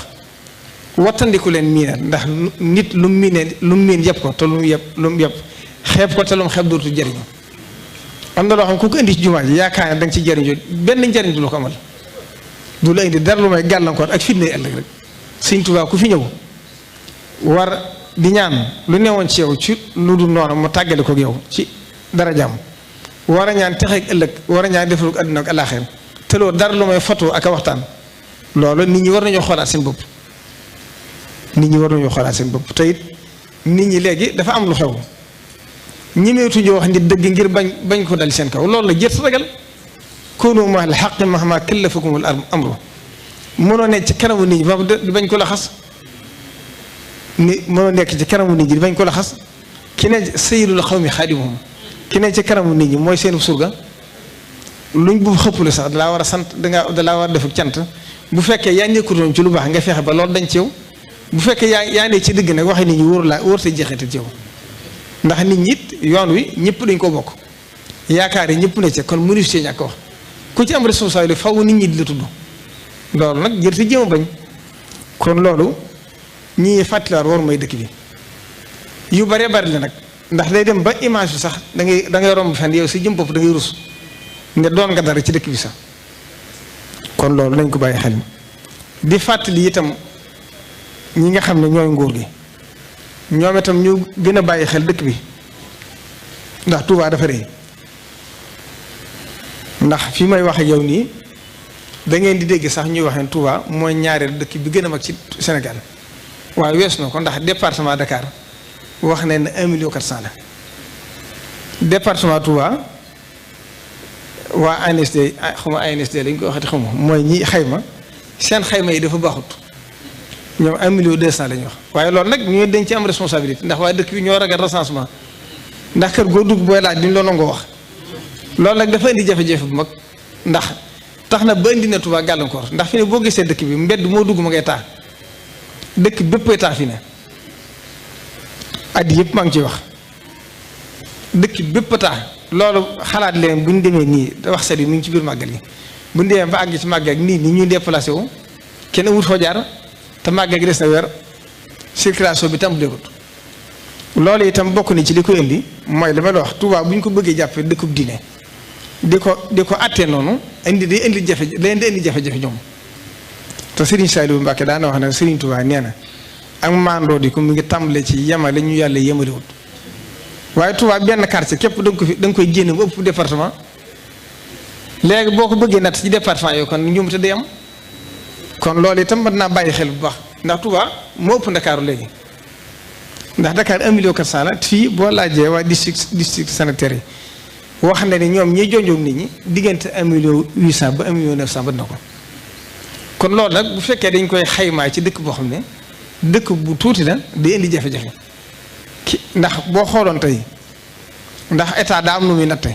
wattandiku leen miinal ndax nit lu mu miin yëpp ko te lu mu yëpp xeeb ko te lu mu xeeb dootu jëriñu am na loo xam ku ko indi ci jumaa ji yaakaar ne da nga ci jëriñoo benn njëriñ du la ko amal du la indi dara lu may gàllankoor ak fitna ëllëg rek Sëñ Tuubaa ku fi ñëw war di ñaan lu newoon ci yow ci lu dul noonu mu tàggale ko yow ci dara jàmm war a ñaan texeeg ëllëg war a ñaan defaru àdduna ak àllaaxira te loolu dara lu may photo ak a waxtaan loolu nit ñi war nañoo xoolaat seen bopp te it nit ñi léegi dafa am lu xew ñemeetuñu wax nit dëgg ngir bañ ko dal seen kaw loolu la jët ragal koonu ma al xaqi mahma kallafakumul amru mënoo nekk ci kanamu nit ñi di bañ ko la xas mënoo nekk ci kanamu nit ñi di bañ ko la xas ki ne sayyidul xawmi xaadimuhum ki ne ci kanamu nit ñi mooy seen surga luñ bu xëppule sax dalaa war a sant dalaa war a def ak cant bu fekkee yaa nekkutoon ci lu baax nga fexe ba loolu dañ ci yow bu fekkee yaa ne ci dëgg nag waxe nit ñi wóor te jeexital ci yow ndax nit ñi it yoon wi ñëpp dañ ko bokk yaakaar yi ñëpp ne ci kon mënu ci ñàkk wax ku ci am responsabilité faw nit ñi di la tudd loolu nag jër te jéem a bañ kon loolu ñi fàttaliwaat war mooy dëkk bi yu bare bari la nag ndax day dem ba image bi sax da ngay romb fenn yow si jëm bopp da ngay rus ne doon nga dara ci dëkk bi sax kon loolu nañ ko bàyyi xel di fàttali itam ñi nga xam ne ñooy nguur gi ñoom itam ñu gën a bàyyi xel dëkk bi ndax Touba dafa rëy ndax fi may wax ak yow nii da ngeen di dégg sax ñuy wax ne Touba mooy ñaareelu dëkk bi gën a mag ci Sénégal waaye wees na ko ndax département Dakar wax nañ ne 1,4 million la département Touba waa ANSD xawma ANSD lañ ko waxati xawma mooy ñi xayma seen xayma yi dafa baaxut ñoom 1,2 million lañu wax waaye loolu nag ñooy dañ ci am responsabilité ndax waa dëkk bi ñoo ragal recensement ndax kër goo dugg booy laaj duñ la nangoo wax loolu nag dafa indi jafe-jafe bu mag ndax tax na ba indi na Touba gàllankoor ndax fi ne boo gisee dëkk bi mbedd moo dugg ma ngay taa dëkk béppay taa fi ne at yëpp maa ngi ciy wax dëkk bépp taa loolu xalaat leen bu ñu demee nii wax set yi mu ngi ci biir màggal yi bu ñu demee ba àgg ci màggal nii ni ñuy déplacé wu kenn amut foo jaar te màggal gi des na weer circulation bi tàmbaleegut loolu itam bokk ni ci li ko indi mooy li ma la wax Touba bu ñu ko bëggee jàppee dëkkub diine di ko attee noonu day indi jafe-jafe ñoom te Serigne Saliou Mbacké daana wax ne Serigne Touba nee na ak maandoo di ko mu ngi tàmbale ci yemale ñu yàlla yemalewut waaye Touba benn quartier képp da nga koy génne bu ëpp département léegi boo ko bëggee natt ci département yooyu kon ñoom te day am kon loolu itam mën naa bàyyi xel bu baax ndax Touba moo ëpp Ndakaaru léegi ndax Dakar 1,4 million la fii boo laajee waa district sanitaire yi wax na ni ñoom ñiy jonjoog nit ñi diggante 1,8 million ba 1,9 million ba na ko kon loolu nag bu fekkee dañ koy xaymaa ci dëkk boo xam ne dëkk bu tuuti la day indi jafe-jafe ndax boo xooloon tey ndax état daa am nu muy natte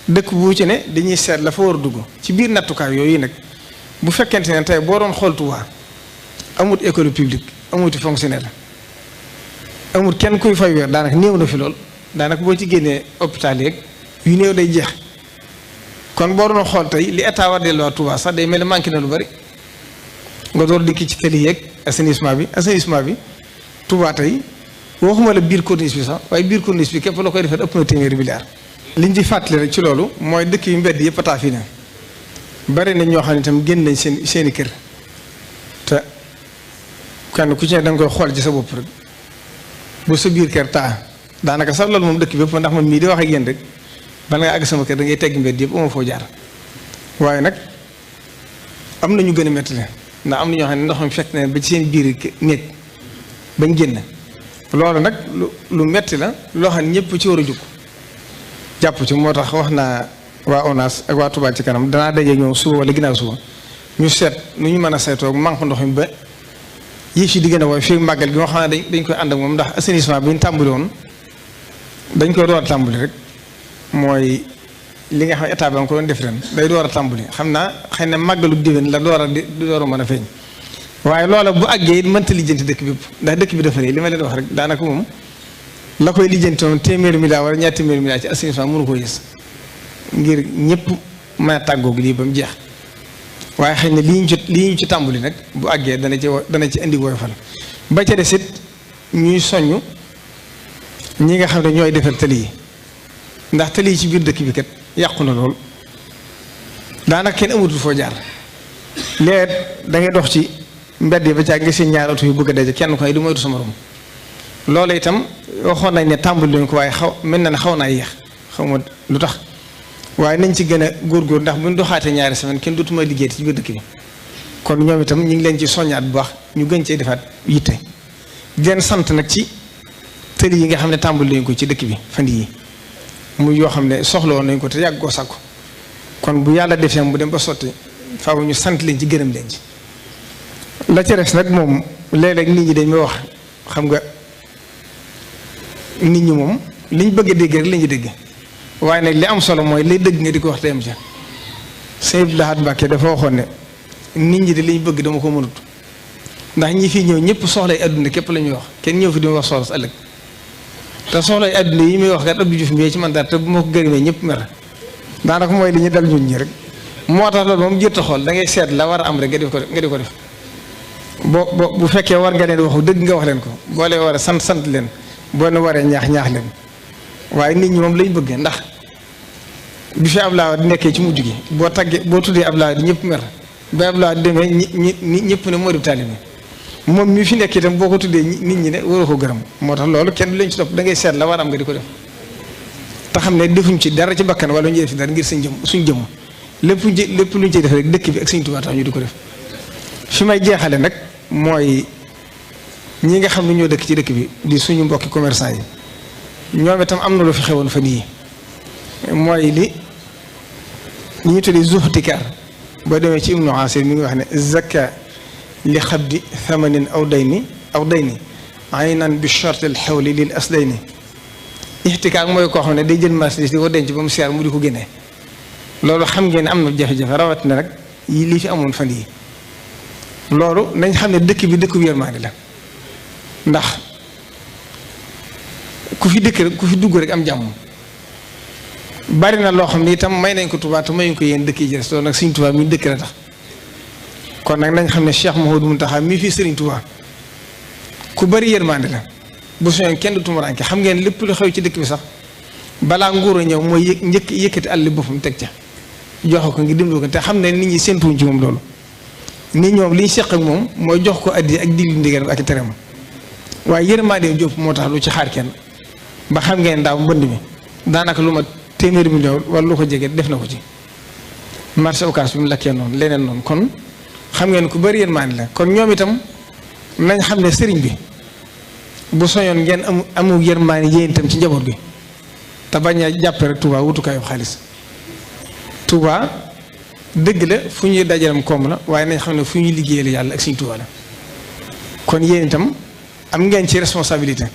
dëkk bu ci ne dañuy seet la fa war a dugg ci biir nattukaay yooyu nag bu fekkente ne tey boo doon xool Touba amut école publique amuti fonctionnaire amut kenn kuy fay weer daanaka néew na fi lool daanaka boo ci génnee hôpital yeeg yu néew day jeex kon boo doon xool tey li état war delloo Touba sax day mel ni manqué na lu bari nga door dikki ci tali yeeg assainissement bi Touba tey waxuma la biir corniche bi sax waaye biir corniche bi képp la koy defee ëpp na téeméeri milliards. liñ ci fàttali rek ci loolu mooy dëkk yu mbedd yëpp taa fii na bari nañ ñoo xam ne itam génn nañ seeni kër te kenn ku ci ne da nga koy xool ci sa bopp rek bu sa biir kër taa daanaka sax loolu moom dëkk bépp ndax man mii di wax ak yéen rek bala nga àgg sama kër da ngay tegg mbedd yëpp amoo foo jaar waaye nag am na ñu gën a métti la ndax am na ñoo xam ne ndox mi fekk na ba ci seen biir néeg bañ génn loolu nag lu metti la loo xam ne ñëpp ci war a jóg jàpp ci moo tax wax naa waa ONAS ak waa Touba ci kanam danaa daje ñoom suba wala ginnaaw suba ñu seet nu ñu mën a saytoo manque ndox mi ba yëf yi di gën a woy fii màggal gi nga xam ne dañ koy ànd ak moom ndax assainissement bi ñu tàmbali woon dañ koy door a tàmbali rek mooy li nga xam ne état bi nga ko doon def ren day door a tàmbali xam naa xëy na màggalu déwén la door a mën a feeñ waaye loola bu àggee it mënta lijjanti dëkk bi ndax dëkk bi dafa rëy li ma leen wax rek daanaka moom la koy lijjanti moom téeméeri milliard wala ñaar téeméeri milliard ci assainissement mënu ko yës ngir ñëpp mën a tàggoog lii ba mu jeex waaye xëy na lii ñu ci tàmbali nag bu àggee dana ci indi woyofal ba ca des it ñuy soññ ñi nga xam ne ñooy defar tali yi ndax tali yi ci biir dëkk bi kat yàqu na lool daanaka kenn amatul foo jaar léegi da ngay dox ci mbedd yi ba caag nga seen ñaari oto yu bëgg a daje kenn ko ay du moytu sa morom loolu itam waxoon nañ ne tàmbali nañ ko waaye mel na ne xaw naa yéex xaw ma lu tax waaye nañ ci gën a góorgóor ndax bu ñu doxaatee ñaari semaine kenn dootuma liggéey ci biir dëkk bi kon ñoom itam ñu ngi leen ci soññaat bu baax ñu gën cee defaat yitte di leen sant nag ci tëli yi nga xam ne tàmbali nañ ko ci dëkk bi fan yii muy yoo xam ne soxla woon nañ ko te yàgg koo sàkku kon bu yàlla defee mu dem ba sotti faaw ñu sant leen ci gërëm leen ci la ca des nag moom léeg-léeg nit ñi dañ may wax xam nga nit ñi moom liñ bëgg a dégg rek la ñuy dégg waaye nag li am solo mooy lay dëgg nga di ko wax te am ca Sëñ Abdou Lahad Mbacké dafa waxoon ne nit ñi de liñ bëgg dama ko mënut ndax ñi fii ñëw ñëpp soxlay adduna képp la ñuy wax kenn ñëw fi di ma wax soxla sa ëllëg te soxlay adduna yi muy wax kat Abdou Diouf mbii ci man daal te bu ma ko gërëmee ñëpp mer daanaka mooy li ñu dal ñun ñi rek moo tax loolu moom jërta xool da ngay seet la war a am rek nga di ko def bu fekkee war nga leen waxu dëgg nga wax leen ko boo leen war a sant leen boo leen waree ñaax leen waaye nit ñi moom lañ bëgg ndax bi fi Abdoulaye di nekkee ci mujj gi boo tuddee Abdoulaye di ñëpp mer ba Abdoulaye demee ñëpp ne moo di taalibe moom mi fi nekk itam boo ko tuddee nit ñi ne waroo ko gërëm moo tax loolu kenn du leen ci topp da ngay seet la war am nga di ko def te xam ne defuñ ci dara ci bakkan wala ñu def ci dara ngir suñ jëm lépp luñ ciy def rek dëkk bi ak Sëñ Tuubaa tax ñu di ko def fi may jeexale nag mooy ñi nga xam ne ñoo dëkk ci dëkk bi di suñu mbokki commerçant yi ñoom itam am na lu fi xewoon fan yii mooy li ñu tuddee zuhtikaar boo demee ci Ibnu Asir mi ngi wax ne zakka li xabdi thamanin aw dayni aynan bi shart al xawli lil asdayni ixtikaar mooy koo xam ne day jël marchandise di ko denc ba mu seer mu di ko génnee loolu xam ngeen ne am na jafe-jafe rawatina rek yi lii fi amoon fan yii loolu nañ xam ne dëkk bi dëkk bu yërmaande la ndax ku fi dugg rek am jàmm bari na loo xam ne itam may nañ ko Tuubaa te mayuñ ko yéen dëkk yi jëres loolu nag Sëriñ Tuubaa mi dëkk la tax kon nag nañ xam ne Cheikh Mouhamadou Mountakha mii fii Sëriñ Tuubaa ku bari yërmaande la bu soñoon kenn du tumuraanke xam ngeen lépp lu xew ci dëkk bi sax balaa nguur a ñëw mooy yëkkati àll boppam teg ca joxe ko ngi dimbali ko te xam ne nit ñi séentuwuñ ci moom loolu nit ñoom li ñu seq ak moom mooy jox ko addi ak diglu ndigal ak teram waaye yërmaande jóp moo tax lu ci xaar kenn ba xam ngeen daaw mbënd mi daanaka lu ma téeméeri million wala lu ko jege def na ko ci marché Ocass bi mu lakkee noonu leneen noonu kon xam ngeen ku bari yërmaande la kon ñoom itam nañ xam ne sëriñ bi bu soñoon ngeen amu yërmaane yéen itam ci njaboot gi te bañ a jàppe rek Touba wutukaayu xaalis. Touba dëgg la fu ñuy dajaram koom la waaye nañ xam ne fu ñuy liggéeyal yàlla ak Sëriñ Touba la kon yéen itam am ngeen ci responsabilité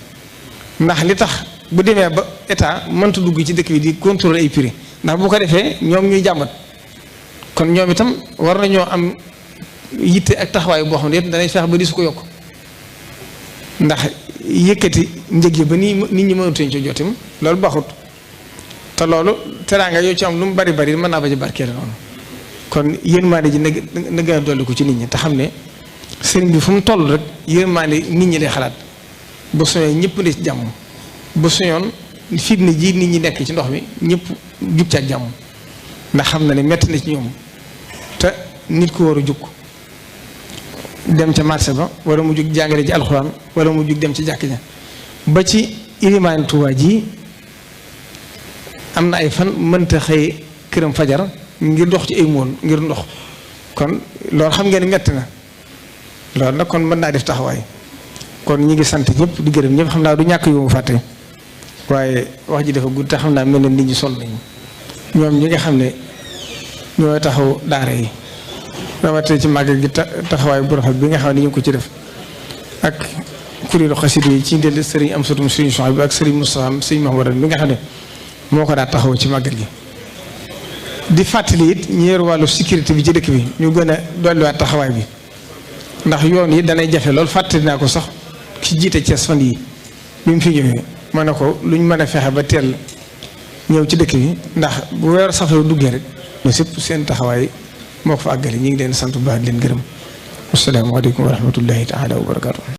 ndax li tax bu demee ba état mënta dugg ci dëkk bi di contrôler ay prix ndax bu ko defee ñoom ñuy jàmbat kon ñoom itam war nañoo am yitte ak taxawaay boo xam ne danañ feex ba di su ko yokk ndax yëkkati njëg yi ba nit ñi mënatuñ ci jotim loolu baaxut te loolu teraanga yoo ci am lu mu bari bari mën naa ba ci barkeele noonu kon yërmande ji na gën a dolli ko ci nit ñi te xam ne sëriñ bi fu mu toll rek yërmande nit ñi lay xalaat ba soñoon ñëpp ne ci jàmm ba soñoon fitna ji nit ñi nekk ci ndox mi ñëpp jug ca jàmm ndax xam na ne metti na ci ñoom te nit ku war a jug dem ca marché ba wala mu jug jàngale ci alxuraan wala mu jug dem ci jàkk ja ba ci ilimaan Tuubaa ji am na ay fan mënta xëy këram fajar ngir dox ci ay mool ngir ndox kon loolu xam ngeen metti na loolu nag kon mën naa def taxawaay kon ñi ngi sant ñëpp di gërëm ñëpp xam naa du ñàkk yu mu fàtte waaye wax ji dafa gudd te xam naa mel na nit ñi sol nañu ñoom ñi nga xam ne ñooy taxaw daara yi rawatina ci màggal gi taxawaay bu rafet bi nga xam ne ñu ngi ko ci def ak kuréelu xasida yi ci ndel sëriñ Amsatou sëriñ Soxna bi ak sëriñ Moustapha sëriñ Mahmoud bi nga xam ne moo ko daa taxaw ci màggal gi di fàttali it ñu yor wàllu sécurité bi ci dëkk bi ñu gën a dolliwaat taxawaay bi ndax yoon yi danay jafe loolu fàttali naa ko sax ki jiite Cees fan yi bi mu fi ñëwee ma ne ko luñ mën a fexe ba teel ñëw ci dëkk bi ndax bu weer safee duggee rek ñu sëpp seen taxawaay moo ko fa àggale ñu ngi leen sant bu baax di leen gërëm asalaamaaleykum wa rahmatullahi taala wa barakaatu.